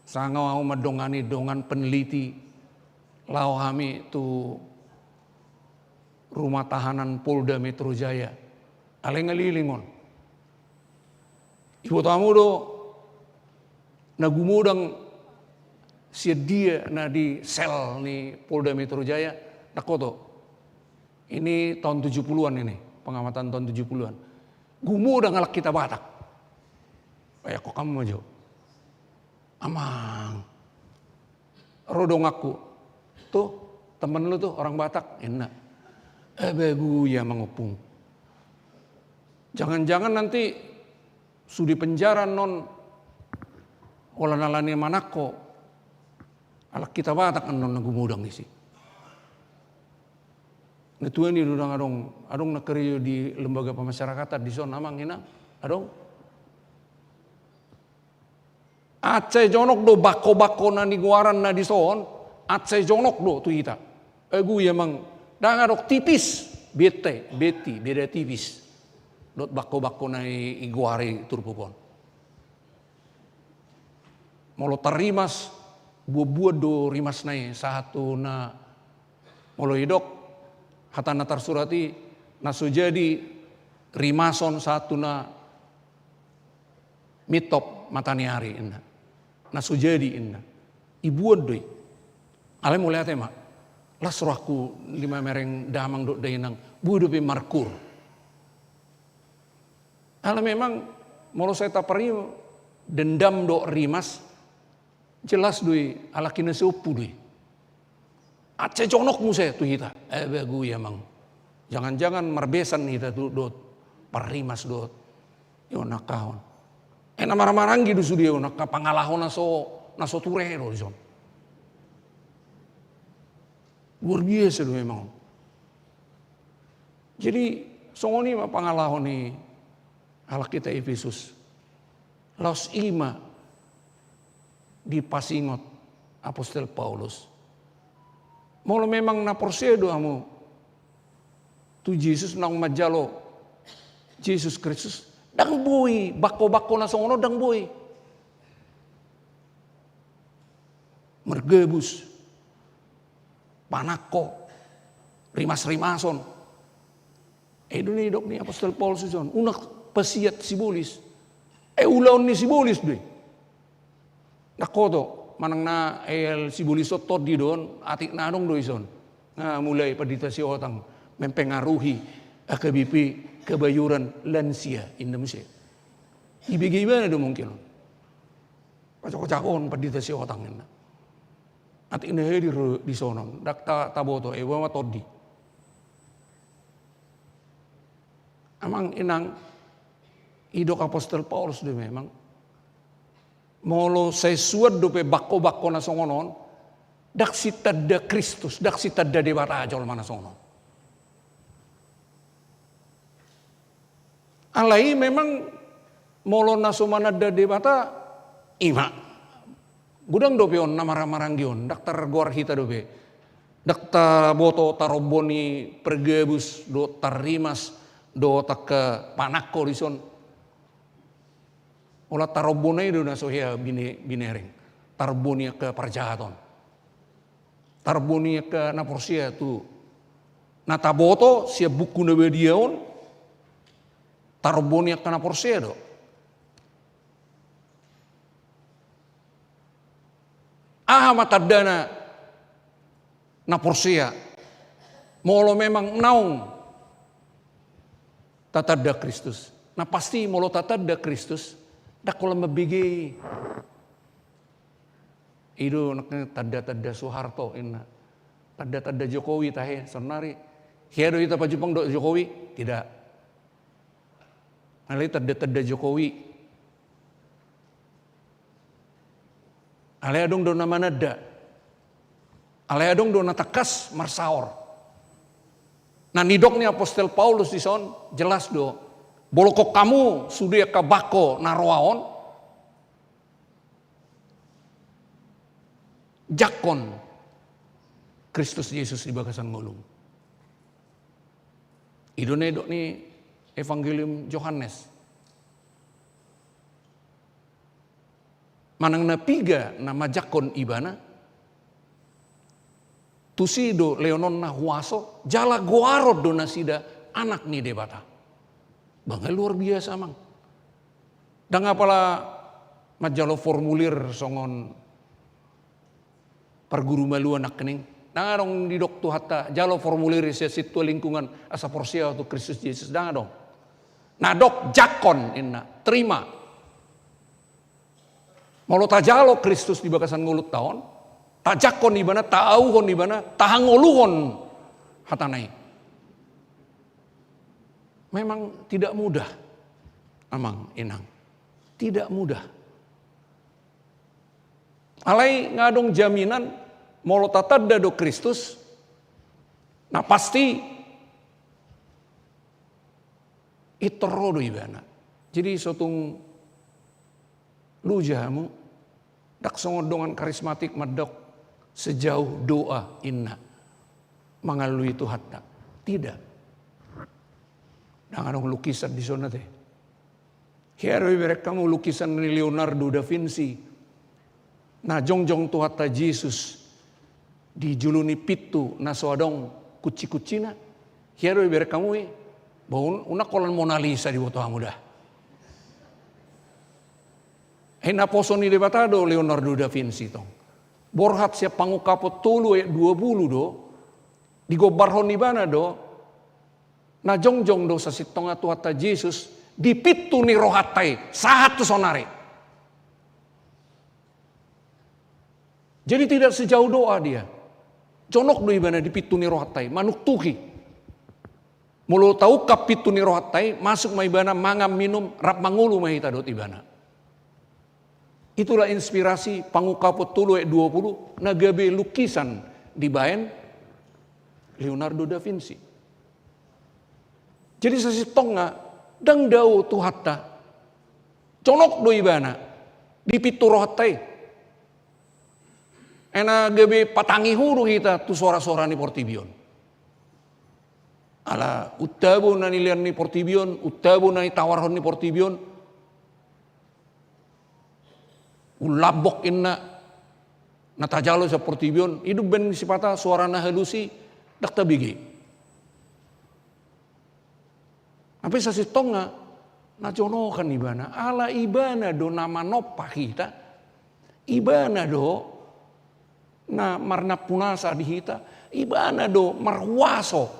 Sanga ahu mandongani dongan peneliti, laho hami tu rumah tahanan Polda Metro Jaya. Alai ngalilingkon. Iboto hamu do na gumodang sian dia na di sel ni Polda Metro Jaya, ndang huboto. Ini tahun tujuh puluhan ini, pengamatan tahun tujuh puluhan. Gumodang halak hita Batak. Baen hamu ma jo. Amang. Ro donganku. Tuh, temen lu tuh orang Batak, inna. Eh, begu ya, amang, ompung. Jangan-jangan nanti sude penjara annon holan alani manangko halak hita Batak annon na gumodang disi. Na tuani do ndang adong, adong na karejo di lembaga pemasyarakatan dison, amang, inna. Adong. Asa jonok do bangko-bangko na nigoaran na dison, asa jonok do tu hita. Egu i amang, ndang adong, tipis, bete, beti, beda tipis. Dohot bangko-bangko na i, igoari turpuk on. Molo tarrimas, buan-buan do rimasna i, sahat tu na, molo idok hata na tarsurat i, na so jadi rimason sahat tu na mintop mataniari, inna. Na so jadi, inna. Ibuan do i. Alai mauliate ma. Las rohangku di mamereng damang dohot dainang, boi dope markur. Ala memang molo sai tapario dendam dohot rimas, jelas do i, halak i na sai ompu do i. Asa jonok muse tu hita. Eh, begu i amang. Jangan-jangan marbesan hita tu dohot parrimas dohot. Io, nangkahon. Eh, na marhahamaranggi do sude on, angka pangalaho na so, na so ture do dison. Luar biasa do memang. Jadi, songon i ma pangalaho ni halak hita Efesus. Laos i ma dipasingot apostel Paulus. Molo memang na porsea do hamu tu Jesus, naung manjalo Jesus Kristus, ndang boi, bangko-bangko na songon on ndang boi. Margabus, panangko, rimas-rimason. Eh, i do na nidok ni apostel Paulus dison, unang pasiat sibolis. Eh, ulaon ni sibolis do i. Ndang hoto, manang na, eh, sibolis on tondi do on, atik na adong do dison. Na mulai pandita Siotang mempengaruhi H K B P Kebayoran Lansia, inna muse. Ibege ibana do mungkin on. Pajok-pajok on pandita Siotang, inna. Atik na hadir dison on, ndang ta-, taboto, eh, boha ma tondi. Amang inang, didok apostel Paulus do memang, molo sai suan dope bangko-bangko na songon on, ndang sitanda Kristus, ndang sitanda Debata jolma na songon on. Alai memang molo na so mananda Debata, i ma. Godang dope on na marhahamaranggi on, ndang targoar hita dope. Ndang taboto tarombo ni pargabus dohot tarrimas dohot angka panangko dison. Olo, tarombo na i do na so hea bine-, binereng. Tarombo ni angka parjahat on. Tarombo ni angka na porsea tu na taboto sian Buku na Badia on. Tarombo ni angka na porsea do. Aha ma tandana na porsea? Molo memang naung tatanda Kristus. Na pasti molo tatanda Kristus, ndang holan mambege i. I do na tanda-tanda Soeharto, inna. Tanda-tanda Jokowi tahe, saonari. Hea do hita pajumpang dohot Jokowi? Tidak. Alai tanda-tanda Jokowi. Alai adong do na mananda. Alai adong do na tangkas marsaor. Na nidok ni apostel Paulus dison, jelas do. Bolongkon hamu sude angka bangko na roa on, jangkon Kristus Jesus di bagasan ngolum. I do na nidok ni Evangelium Johannes. Manang na piga na manjangkon ibana, tusi do leononna huaso, jala goaron do nasida anak ni Debata. Bah, nga luar biasa, amang. Ndang apala manjalo formulir songon parguru malua nangkining. Ndang adong didok Tuhanta, jalo formulir sian sintua lingkungan asa porsea tu Kristus Jesus. Ndang adong. Na didok jangkon, inna, terima. Molo tajalo Kristus di bagasan ngolunta on, tajangkon ibana, taauhon ibana, tahangoluhon hatana i. Memang tidak mudah, amang inang. Tidak mudah. Alai nga adong jaminan, molo tatanda do Kristus, na pasti pintor ro do ibana. Jadi so tung luja hamu, ndang songon dongan karismatik mandok sejauh doa, inna, mangalului Tuhanta. Tidak. Ndang adong lukisan dison ate. Hea do ibereng hamu lukisan ni Leonardo da Vinci na jongjong Tuhanta Jesus di jolo ni pintu na so adong kunci-kuncina? Hea do ibereng hamu i? Bah, un-, unang holan Mona Lisa diboto hamu da. Eh, naposo ni Debata do Leonardo da Vinci tong. Borhat sian Pangungkapon tolu ayat dua pulu do, Digombarhon ibana do, na jongjong do sasintongna Tuhanta Jesus di pintu ni rohanta i, sahat tu saonari. Jadi tidak sejauh doa dia. Jonok do ibana di pintu ni rohanta i, manuktuki. Molo taungkap pintu ni rohanta i, masuk ma ibana mangan minum, rap mangolu ma hita dohot ibana. Itulah inspirasi Pangungkapon tolu ayat dua puluh, na gabe lukisan dibaen Leonardo da Vinci. Jadi sasintongna, ndang dao Tuhanta, jonok do ibana di pintu rohanta i. Ai na gabe patangihu do hita tu soara-soara ni portibi on. Ala untabo na nilean ni portibi on, untabo na nitawarhon ni portibi on. Unlambok inna na tajalo sian portibi on, i do umbaen sipata soara na halus i ndang tabege. Hape sasintongna, na jonokan ibana, ala ibana do na manompa hita, ibana do na marnampunasa di hita, ibana do marhuaso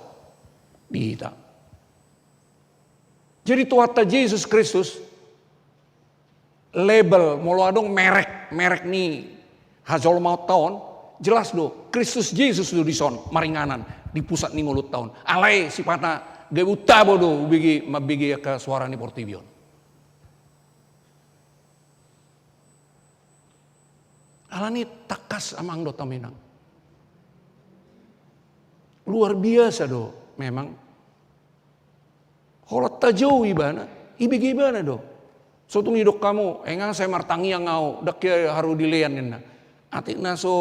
di hita. Jadi Tuhanta Jesus Kristus, label, molo adong merek, merek ni hajolmaonta on, jelas do, Kristus Jesus do dison maringanan di pusat ni ngolunta on. Alai sipata gabe untabo do hubege, mambege angka soara ni portibi on. Alani tangkas amang dohot hamu inang. Luar biasa do memang. Holan tajou ibana, ibege ibana do. So tung didok hamu, eh, nga sai martangiang au, ndang hea haru dilean ninna. Atik na so,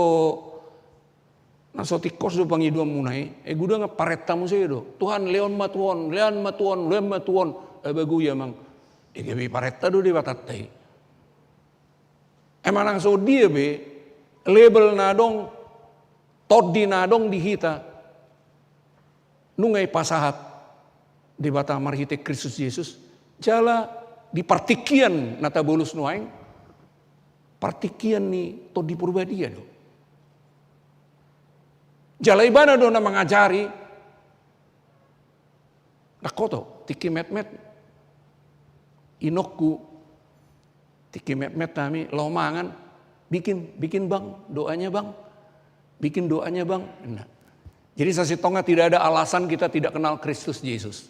na so tingkos do pangidoanmuna i, eh, godang parenta muse do. Tuhan, lean ma tu on, lean ma tu on, lean ma tu on. Eh, bagu i amang. Eh, gabe parenta do Debatanta i. Ai manang so dia be, label na adong, tondi na adong di hita, nunga ipasahat Debata marhite Kristus Jesus, jala di partingkian na tabolus nuaeng, partingkian ni Tondi Porbadia do. Jala ibana do na mangajari, Ndang hoto, tingki metmet. Inongku, tingki metmet hami, laho mangan. Bikin, bikin bang, doanya bang. Bikin doanya bang. Nah. Jadi sasintongna tidak ada alasan kita tidak kenal Kristus Jesus.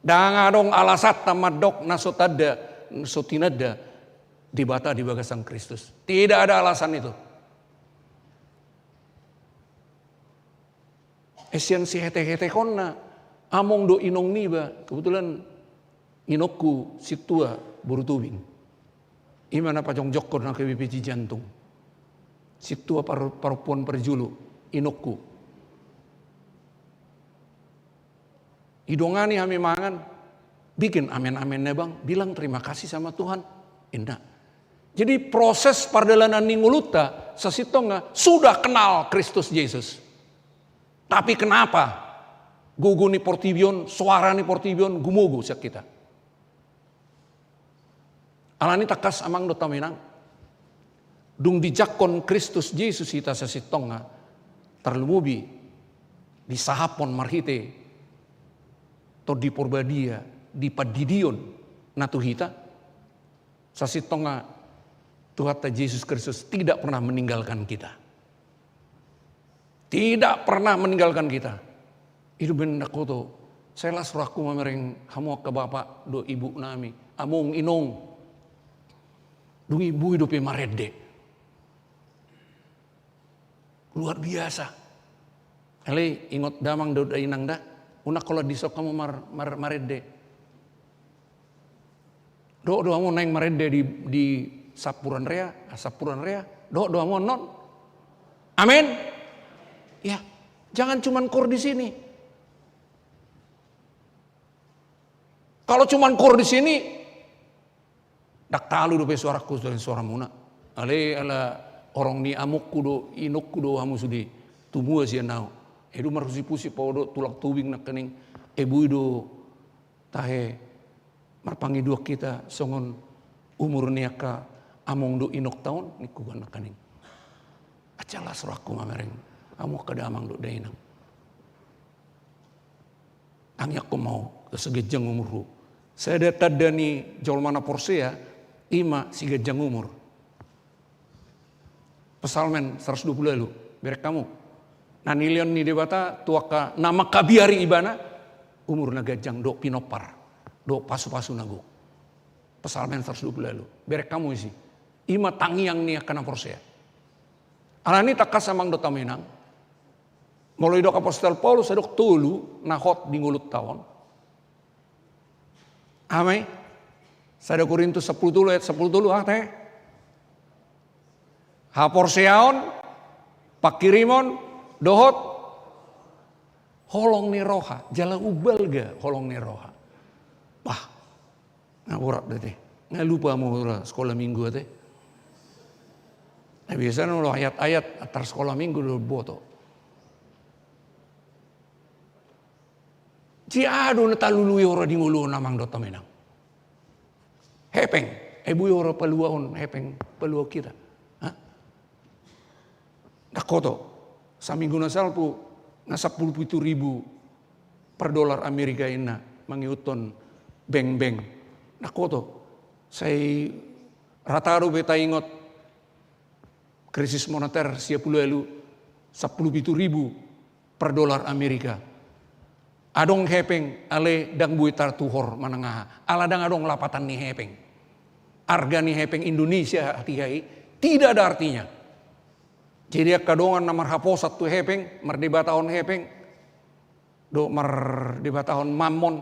Ndang adong alasanta mandok na so tanda, so tinanda Debata di bagasan Kristus. Tidak ada alasan itu. Eh, sian sihetehetekonna, among dohot inong niba, kebetulan inongku sintua boru Tobing. Ima na pajongjongkon angka B P J jantung. Sintua par-, parompuan parjolo, inongku. Idongani hami mangan, bikin amen-amenna bang, bilang terima kasih sama Tuhan. Inda. Jadi proses pardalanan ni ngolunta, sasintongna sudah kenal Kristus Jesus. Tapi kenapa gogo ni portibi on, soara ni portibi on, gumogo sian hita? Alani tangkas amang dohot hamu inang, dung dijangkon Kristus Jesus hita sasintongna, tarlumobi disahaphon marhite Tondi Porbadia di pandidion na tu hita, sasintongna Tuhanta Jesus Kristus tidak pernah meninggalkan kita. Tidak pernah meninggalkan kita. I do umbaen ndang hoto. Sai las rohangku mamereng hamu angka bapak dohot ibu nami. Among, inong. Dung i boi dope marende. Luar biasa. Alai ingot damang dohot dainang da. Unang holan dison hamu mar-, mar-, marende. Dohot do hamu naeng marende di, di Sampuran Rea, ah, Sampuran Rea. Dohot do hamu annon. Amen. Ya, jangan cuman kor di sini. Kalau cuman kor di sini, ndang talu dope soarangku, soaramuna. Alai ala horong ni amongku do, inongku do hamu sude. Tumua sian au. Eh, dung marhusip-husip au dohot tulang Tobing nangkaning. Eh, boi do tahe marpangidoan hita songon umur ni angka among dohot inongta on, ningku nangkaning. Asa las rohangku mamereng hamu angka damang dohot dainang. Tangiangkon ma ho, asa ganjang umurhu. Sada tanda ni jolma na porsea, i ma siganjang umur. Psalmen saratus dua pulu ualu, bereng hamu. Na nilehon ni Debata tu angka na mangkabiari ibana, umur na ganjang dohot pinompar, dohot pasupasu na gok. Psalmen saratus dua pulu ualu, bereng hamu isi. I ma tangiang ni angka na porsea. Alani i tangkas amang dohot hamu inang, molo didok apostel Paulus adong tolu na hot di ngolunta on. Aha ma i? Sada Korintus sampulu tolu ayat sampulu tolu, aha tahe? Haporseaon, pangkirimon, dohot holong ni roha, jala umbalga holong ni roha. Bah, nga borat do ate. Nga lupa hamu hura sikola minggu ate. Na biasana molo ayat-ayat antar sikola minggu do boto. Jadi aha do na talului hora di ngolu on amang dohot hamu inang? Hepeng. Eh, boi hora paluahon hepeng, paluahon hita? Ha? Ndang hoto. Saminggu na salpu, nga sampulu pitu ribu per dolar Amerika inna mangihuthon bank-bank. Ndang hoto. Sai rata dope taingot krisis moneter sia pulu ualu, sampulu pitu ribu per dolar Amerika. Adong hepeng, alai ndang boi tartuhor manang aha. Ala ndang adong lapatan ni hepeng. Arga ni hepeng Indonesia hatiha i tidak ada artinya. Jadi angka dongan na marhaposan tu hepeng, mardebatahon hepeng, dohot mardebatahon mammon,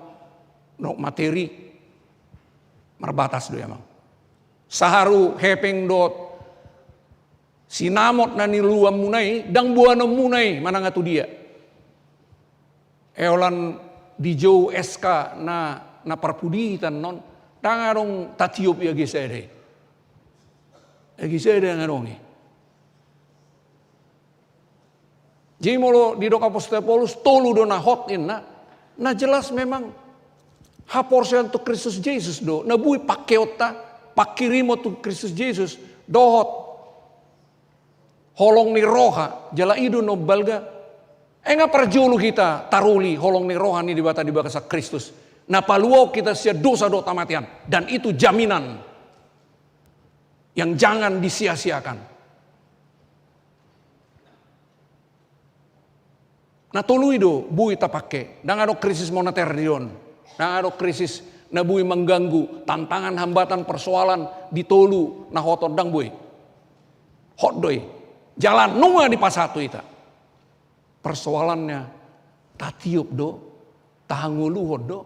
dohot materi, marbatas do i amang. Saharu hepeng dohot sinamot na niluluanmuna i, ndang boanonmuna i manang tu dia. Eh, holan dijou S K na, na parpudi hita annon, ndang adong tatiop i age sada i. Age sada ndang adong i. Jadi molo didok apostel Paulus tolu do na hot inna, na jelas memang haporseaon tu Kristus Jesus do na boi pangkeonta, pangkirimon tu Kristus Jesus, dohot holong ni roha, jala i do na umbalga. Ai nga parjolo hita taruli holong ni roha ni Debata di bagasan Kristus, na paluahon hita sian dosa dohot hamatean, dan itu jaminan yang jangan disia-siakan. Na tolu i do boi tapangke. Ndang adong krisis moneter di on. Ndang adong krisis na boi mangganggu, tantangan, hambatan, persoalan di tolu na hot on, ndang boi. Hot do i. Jala nunga dipasahat tu hita. Persoalannya, tatiop do, tahangoluhon do.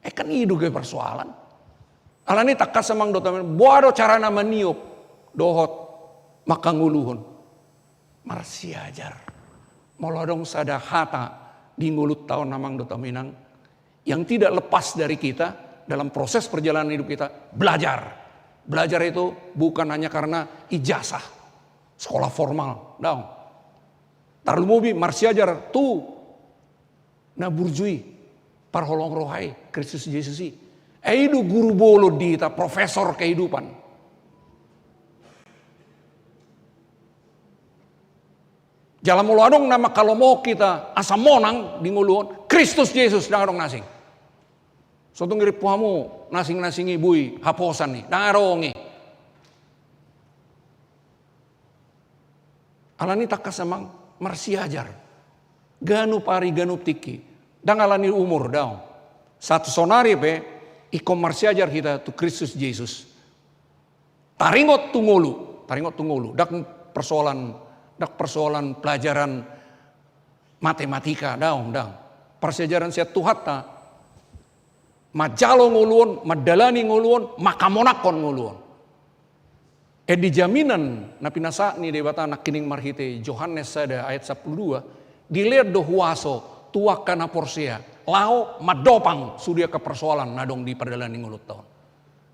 Eh, kan i do gabe persoalan. Alani i tangkas amang dohot hamu inang, boha do carana maniop dohot manghangoluhon? Marsiajar. Molo adong sada hata di ngolunta on amang dohot hamu inang, yang tidak lepas dari kita dalam proses perjalanan hidup kita, belajar. Belajar itu bukan hanya karena ijazah sekolah formal, daong. Tarlumobi marsiajar tu na burju i, parholong roha i, Kristus Jesus i. Ai i do guru bolon di hita, profesor kehidupan. Jala molo adong na manghalomohon hita asa monang di ngolu on, Kristus Jesus, ndang adong na asing. So tung irimpu hamu na asing-na asing i boi haposan i, ndang adong i. Alani i tangkas amang marsiajar. Ganup ari ganup tingki. Ndang alani umur, daong. Sahat sonari pe ingkon marsiajar hita tu Kristus Jesus. Taringot tu ngolu, taringot tu ngolu. Ndang persoalan, ndang persoalan pelajaran matematika, daong, ndang. Parsiajaran sian Tuhanta. Manjalo ngolu on, mandalani ngolu on, manghamonangkon ngolu on. Eh, di jaminan na pinasahat ni Debata nangkining marhite Johannes sada ayat sampulu dua, dilehon do huaso tu angka na porsea laho mandopang sude angka persoalan na adong di pardalanan ni ngolunta on.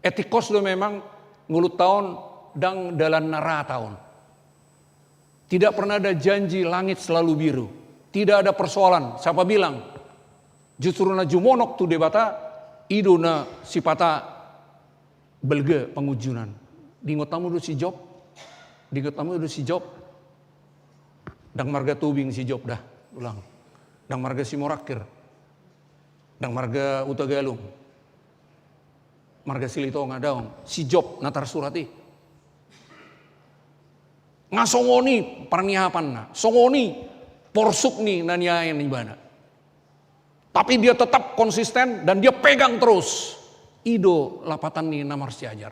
Eh, tingkos do memang ngolunta on ndang dalan na rata on. Tidak pernah ada janji langit selalu biru. Tidak ada persoalan. Siapa bilang? Justru na jumonok tu Debata, i do na sipata balga pangunjunan. Diingot hamu do si Job? Diingot hamu do si Job? Ndang marga Tobing si Job da, ulang. Ndang marga Simorangkir. Ndang marga Hutagalung, marga Silitonga daong, si Job na tarsurat i. Nga songon i parniapanna, songon i porsuk ni na niaen ibana. Tapi dia tetap konsisten dan dia pegang terus. I do lapatan ni na marsiajar.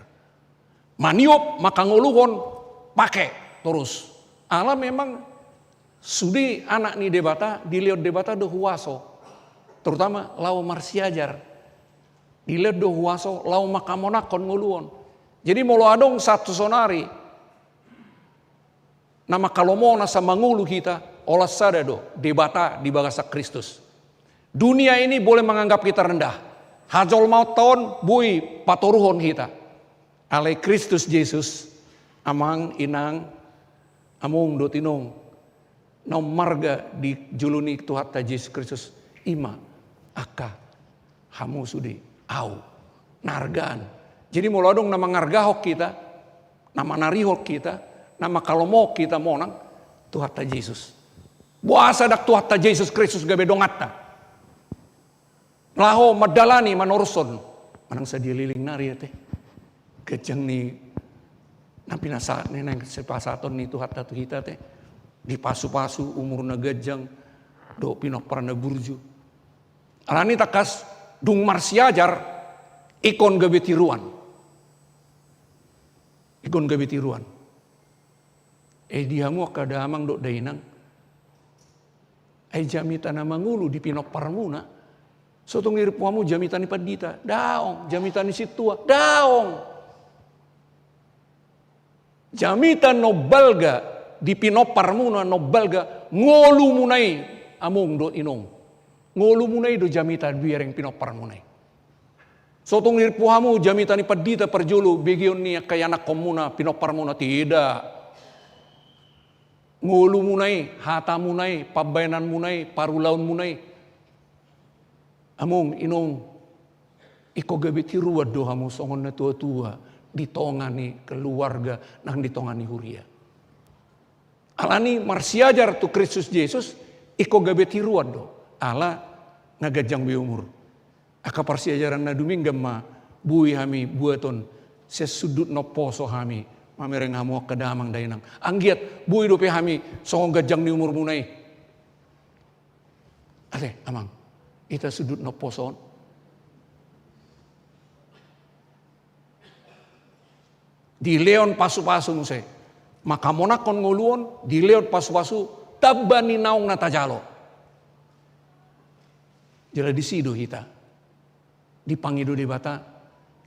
Maniop, mangkangoluhon, pake torus. Ala memang sude anak ni Debata, dilehon Debata do huaso. Terutama laho marsiajar. Dilehon do huaso, laho mangkamonangkon ngoluhon. Jadi molo adong sahat tu sonari na mangkalomohon asa mangolu hita, holan sada do, Debata di bagasan Kristus. Dunia ini boleh menganggap kita rendah. Hajolmaonta on boi patoruhon hita. Alai Kristus Jesus, amang, inang, among dohot inong, na ummarga di jolo ni Tuhanta Jesus Kristus, i ma angka hamu sude, au, na argaan. Jadi molo adong na mangargahon hita, na manarihon hita, na mangkalomohon hita monang, Tuhanta Jesus. Boasa ndang Tuhanta Jesus Kristus gabe donganta laho mandalani, manorushon, manang sadia leleng nari ate, ganjang ni na pinasahat ni, naeng sipasahaton ni Tuhanta tu hita ate, dipasupasu, umur na ganjang dohot pinompar na burju. Alani tangkas dung marsiajar, ingkon gabe tiruan. Ingkon gabe tiruan. Eh, di hamu angka damang dohot dainang, ai jamita na mangolu di pinomparmuna, so tung irimpu hamu jamita ni pandita? Daong. Jamita ni sintua? Daong. Jamita na umbalga di pinomparmuna, na umbalga ngolumuna i, among dohot inong. Ngolumuna i do jamita, bereng pinomparmuna i. So tung irimpu hamu jamita ni pandita parjolo, begeon ni angka ianakkonmuna, pinomparmuna? Tidak. Ngolumuna i, hatamuna i, pambahenanmuna i, parulaonmuna i. Among, inong, ingkon gabe tiruan do hamu songon na tuatua di tonga ni keluarga nang di tonga ni huria. Alani marsiajar tu Kristus Jesus, ingkon gabe tiruan do, ala na ganjang be umur. Angka parsiajaran na dumenggan ma boi hami buaton sian sundut na umposo hami, mamereng hamu angka damang dainang. Anggiat boi dope hami songon ganjang ni umurmuna i. Ate, amang, ita sundut na umposo on. Dilehon pasupasu muse. Mangkamonangkon ngolu on, dilehon pasupasu, tamba ni naung na tajalo. Jala disi do hita dipangido Debata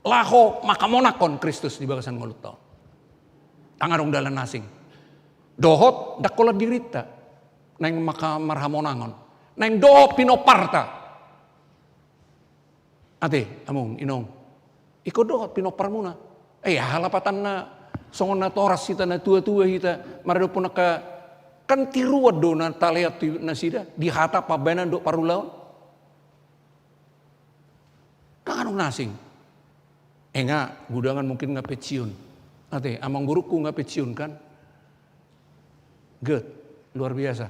laho mangkamonangkon Kristus di bagasan ngolunta on. Ndang adong dalan asing. Dohot ndang holan dirinta naeng mangka marhamonangon, naeng dohot pinomparta. Ate, among, inong, ingkon dohot pinomparmuna. Eh, aha lapatanna songon na toras hita, na tuatua hita, maradophon angka, kan tiruan do na talehon tu nasida di hata, pambahenan dohot parulaon. Ndang adong na asing. Eh, nga gudangan mungkin nga pensiun. Ate, amangborungku nga pensiun kan? Good, luar biasa.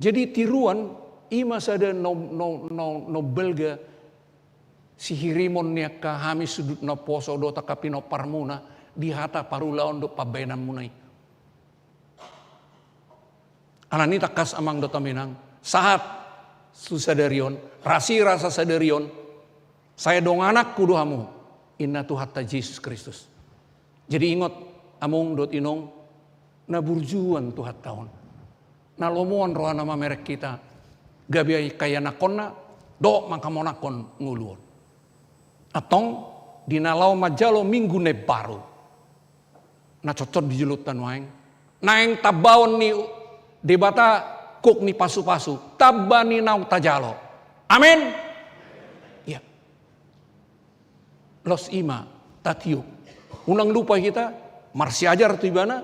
Jadi tiruan i ma sada na, na, na, na balga sihirimon ni angka hami sundut na umposo dohot angka pinomparmuna di hata, parulaon dohot pambahenanmuna i. Alani tangkas, amang dohot inang, sahat tu sadari on, rasirasa sadari on, sai dongananku do hamu, ninna Tuhanta Jesus Kristus. Jadi ingot, among dohot inong, na burjuan Tuhanta on, na lomoan rohana mamereng hita gabe angka ianakkonna dohot mangkamonangkon ngolu on. Antong, di na laho manjalo Minggu na imbaru, na cocok di jolonta nuaeng, naeng tambaon ni Debata gok ni pasupasu, tamba ni naung tajalo. Amen. Iya. Laos i ma tatiop. Unang lupa hita marsiajar tu Ibana,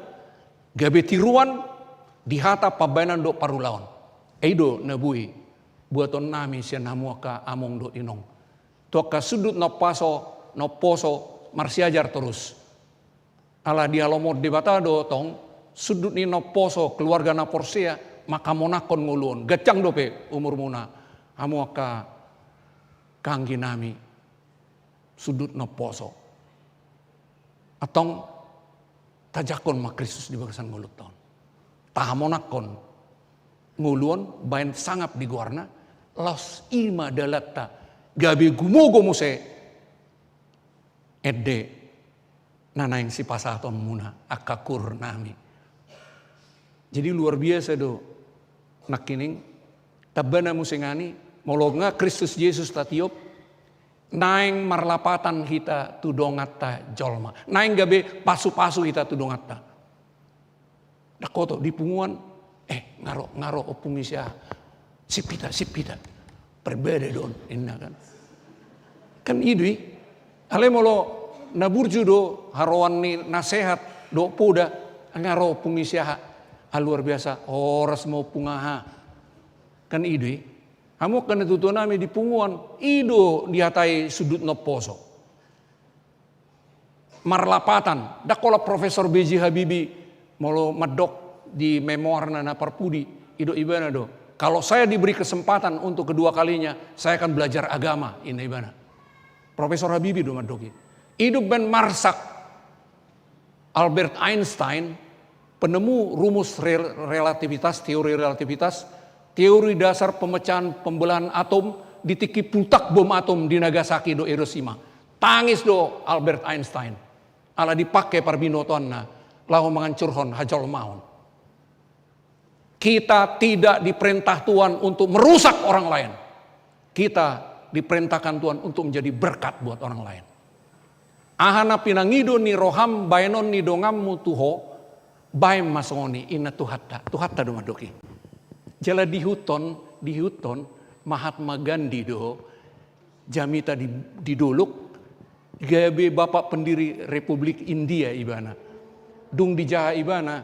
gabe tiruan di hata, pambahenan dohot parulaon. I do na boi buatonnami sian hamu angka among dohot inong, tu angka sundut na umposo, na umposo marsiajar torus. Ala dihalomohon Debata do tong sundut ni na umposo, keluarga na porsea, mangkamonangkon ngolu on, ganjang dope umurmuna, hamu angka anggi nami, sundut na umposo. Antong tajangkon ma Kristus di bagasan ngolunta on. Tahamonangkon ngolu on, baen sangap di goarna, laos i ma dalanta, gabe gumogo muse ende na naeng sipasahatonmuna angka kur nami. Jadi luar biasa do nangkining. Tambana muse nangkin, molo nga Kristus Jesus tatiop, naeng marlapatan hita tu donganta jolma. Naeng gabe pasupasu hita tu donganta. Ndang oto di punguan, eh, nga ro, nga ro ompung ni si aha. Sip hita, sip hita. Parbada do on, ninna kan. Kan i do i. Alai molo na burju do haroan ni nasehat dohot poda, nga ro ompung ni si aha. Ah, luar biasa, horas ma ompung aha. Kan i do i. Hamu angka natuatua nami di punguan, i do dihatai sundut na umposo. Marlapatan. Ndang holan Profesor B J Habibie molo mandok di memoarna na parpudi, didok ibana do, "Kalau saya diberi kesempatan untuk kedua kalinya, saya akan belajar agama," ninna ibana. Profesor Habibie do mandok i. Didok baen marsak Albert Einstein, penemu rumus rel-, relativitas, teori relativitas, teori dasar pemecahan pembelahan atom, di tingki pultak bom atom di Nagasaki dohot Hiroshima. Tangis do Albert Einstein. Ala dipake parbinotoanna laho mangancurhon hajolmaon. Kita tidak diperintah Tuhan untuk merusak orang lain. Kita diperintahkan Tuhan untuk menjadi berkat buat orang lain. Aha na pinangido ni roham baenon ni donganmu tu ho, baen ma songon i, ninna Tuhanta. Tuhanta do mandok i. Jala diihuthon, diihuthon Mahatma Gandhi do jamita di, di dolok, gabe bapak pendiri Republik India ibana. Dung dijaha ibana,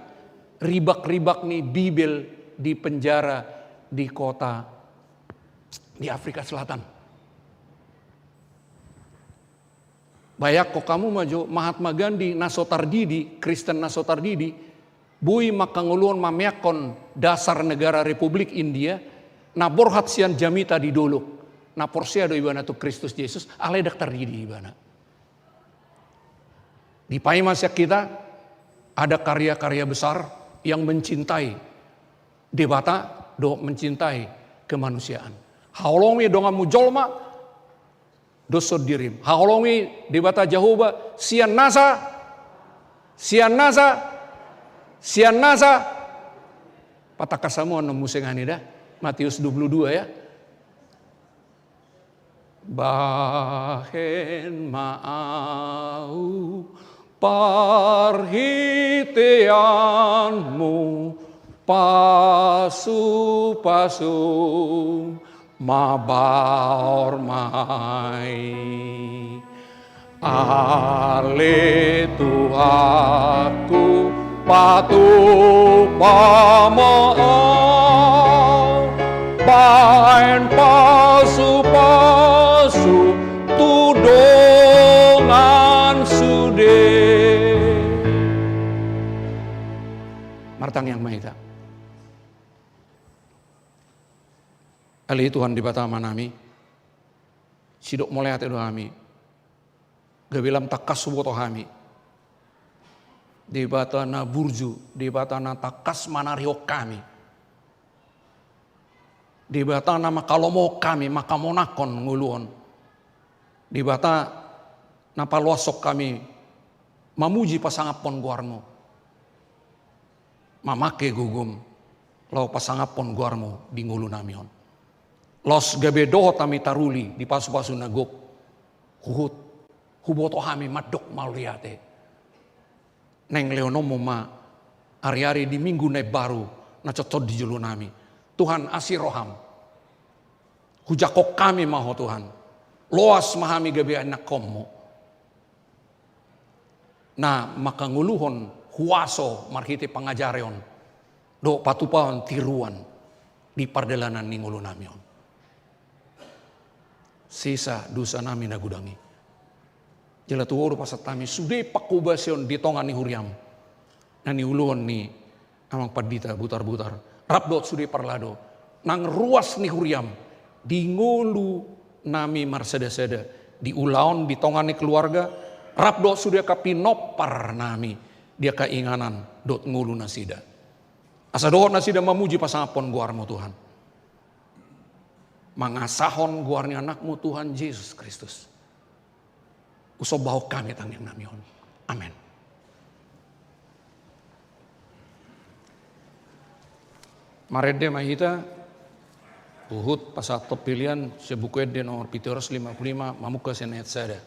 ribak-ribak ni Bibel di penjara di kota di Afrika Selatan. Bayangkon hamu ma jo, Mahatma Gandhi na so tardidi, Kristen na so tardidi, boi mangkangoluhon, mameakkon dasar negara Republik India, na borhat sian jamita di dolok, na porsea do ibana tu Kristus Jesus, alai ndang tardidi ibana. Dipaima sian hita, ada karya-karya besar yang mencintai Debata dohot mencintai kemanusiaan. Haholongi donganmu jolma, dos songon dirim. Haholongi Debata Jahowa sian nasa, sian nasa, sian nasa. Patangkas hamu annon muse nangkin da. Matius dua puluh dua ya. Bahen ma ahu parhiteanmu, pasupasu mabaor ma i. Ale Tuhanku, patupa ma ahu, bahen pasupasu tu dongan sude. Martangiang ma hita. Ale Tuhan Debata Amanami, sidok mauliate do hami, gabe lam tangkas huboto hami Debata na burju, Debata na tangkas manarihon hami, Debata na mangkalomohon hami mangkamonangkon ngolu on, Debata na paloashon hami mamuji pasangaphon goarmu, mamake gogom laho pasangaphon goarmu di ngolunami on. Laos gabe dohot hami taruli di pasupasu na gok, huhut huboto hami mandok mauliate. Naeng lehononmu ma ariari di minggu na imbaru na cocok di jolonami. Tuhan, asi roham. Hujangkon hami ma ho Tuhan. Loas ma hami gabe anakhonmu na mangkangoluhon huaso marhite pangajarion dohot patupahon tiruan di pardalanan ni ngolunami on. Sesa dosanami na godang i. Jala tu ho do pasahat hami sude panghobasion di tonga ni huriam na niuluhon ni Amang Pandita Butarbutar. rap dohot sude parlado, nang ruas ni huriam, di ngolu nami marsadasada, di ulaon, di tonga ni keluarga, rap dohot sude angka pinompar nami, di angka inganan dohot ngolu nasida. Asa dohot nasida mamuji pasangaphon goarmu Tuhan. Mangasahon goar ni anakmu Tuhan Jesus Kristus. Husombahon hami tangiang nami on. Amen. Marende ma hita, huhut pasahathon pelean sian Buku Ende nomor pitu ratus lima puluh lima, mamungka sian ayat sada.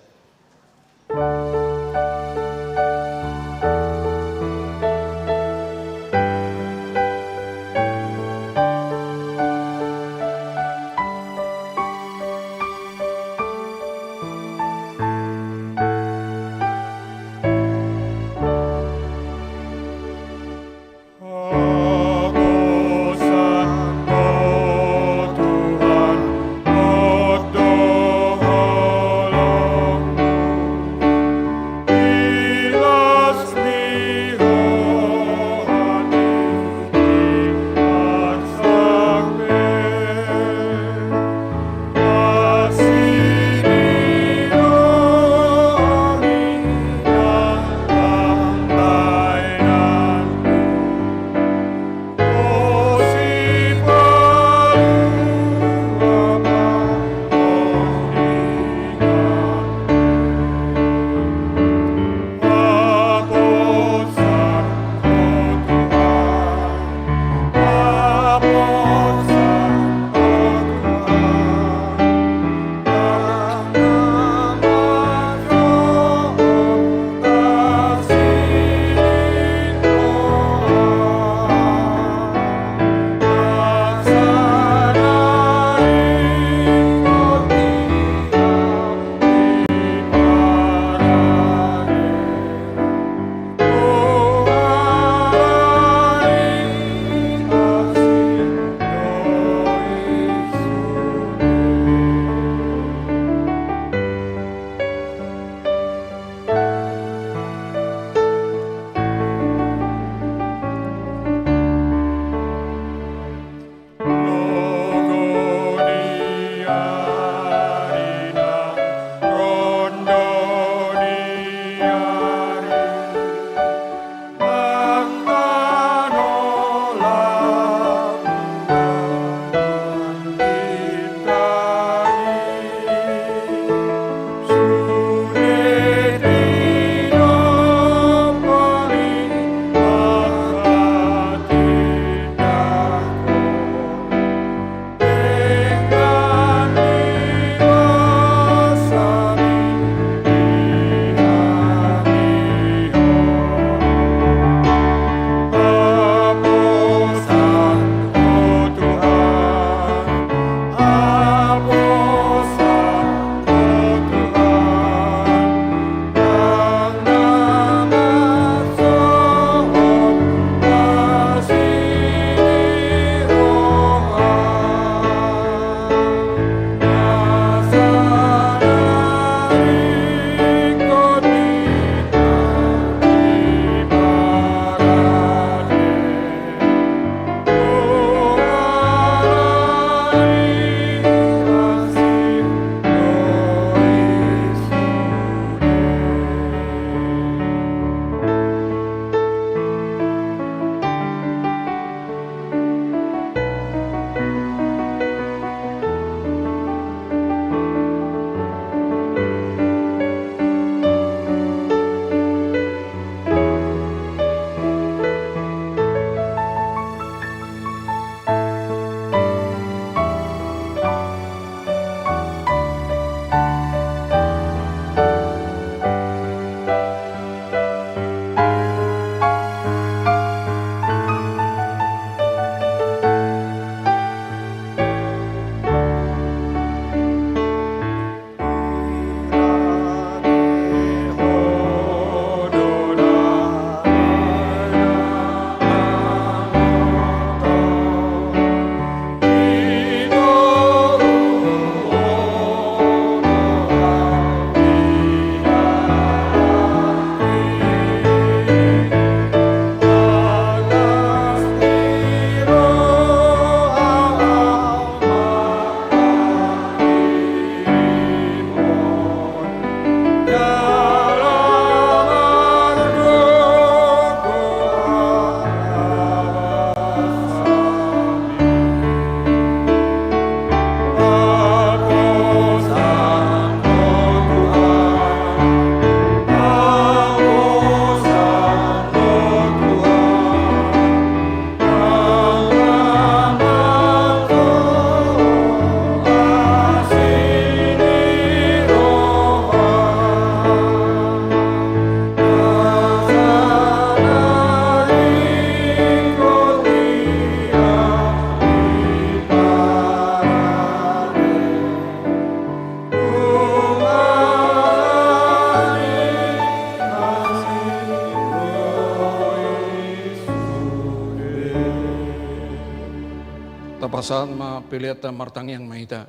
Sahat ma peleanta, martangiang ma hita.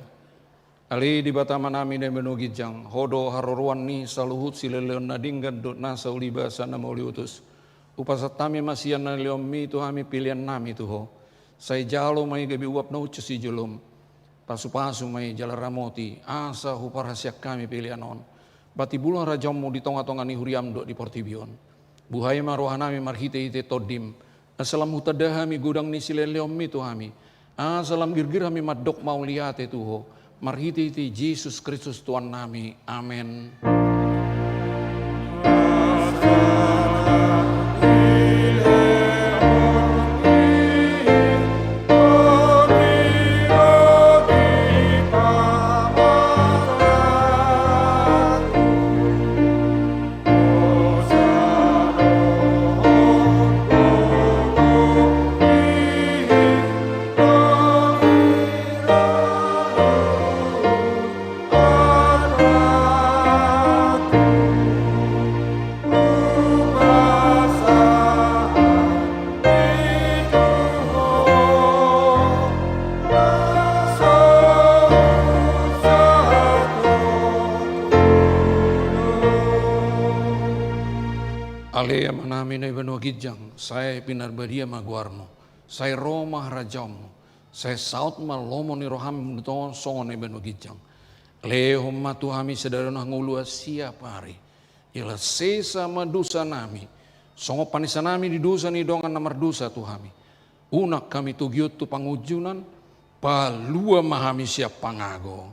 Ale Debata Amanami na i banua ginjang, Ho do haroroan ni saluhut silehonlehon na denggan dohot nasa ulibasa na mauliutus. Hupasahat hami ma sian na nilehonmi tu hami peleannami tu Ho. Sai jalo ma i gabe uap na hushus di jolom. Pasupasu ma i jala ramoti, asa huparhaseang hami pelean on. Patimbulhon harajaonmu di tongatonga ni huriam dohot di portibi on. Buhai ma rohanami marhitehite Tondim, asa lam hutanda hami godang ni silehonlehonmi tu hami, asa lam girgir hami mandok mauliate tu Ho, marhitehite Jesus Kristus Tuhannami. Amen. Ale Amanami na i banua ginjang, sai pinarbadia ma goarmu, sai ro ma harajaonmu, sai saut ma lomo ni roham di tonga on songon na i banua ginjang. Lehon ma tu hami sadari on hangoluan siapari. Jala sesa ma dosanami, songon panesanami di dosa ni dongan na mardosa tu hami. Unang hami togihon tu pangunjunan, palua ma hami sian pangago.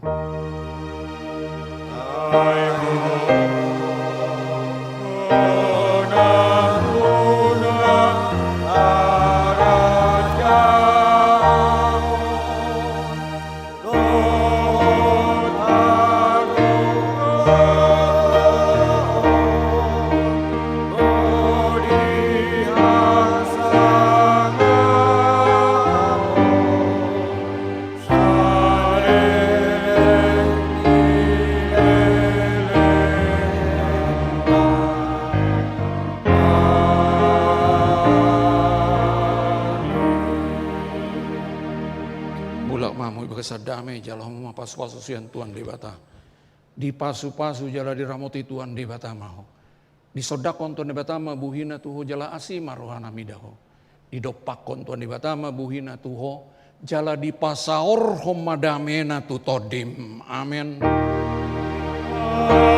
Mulak ma hamu di bagasan dame, jalo hamu ma pasupasu sian Tuhan Debata. Dipasupasu jala diramoti Tuhan Debata ma ho. Disondangkon Tuhan Debata ma buhina tu ho jala asi ma rohana mida ho. Didompakkon Tuhan Debata ma buhina tu ho jala dipasaorhon ma damena tu tondim. Amen. Amen.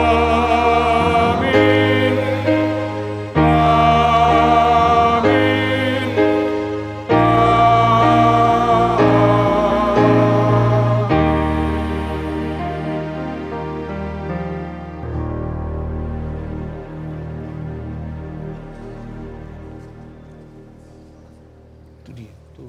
Amen. Itu dia, itu.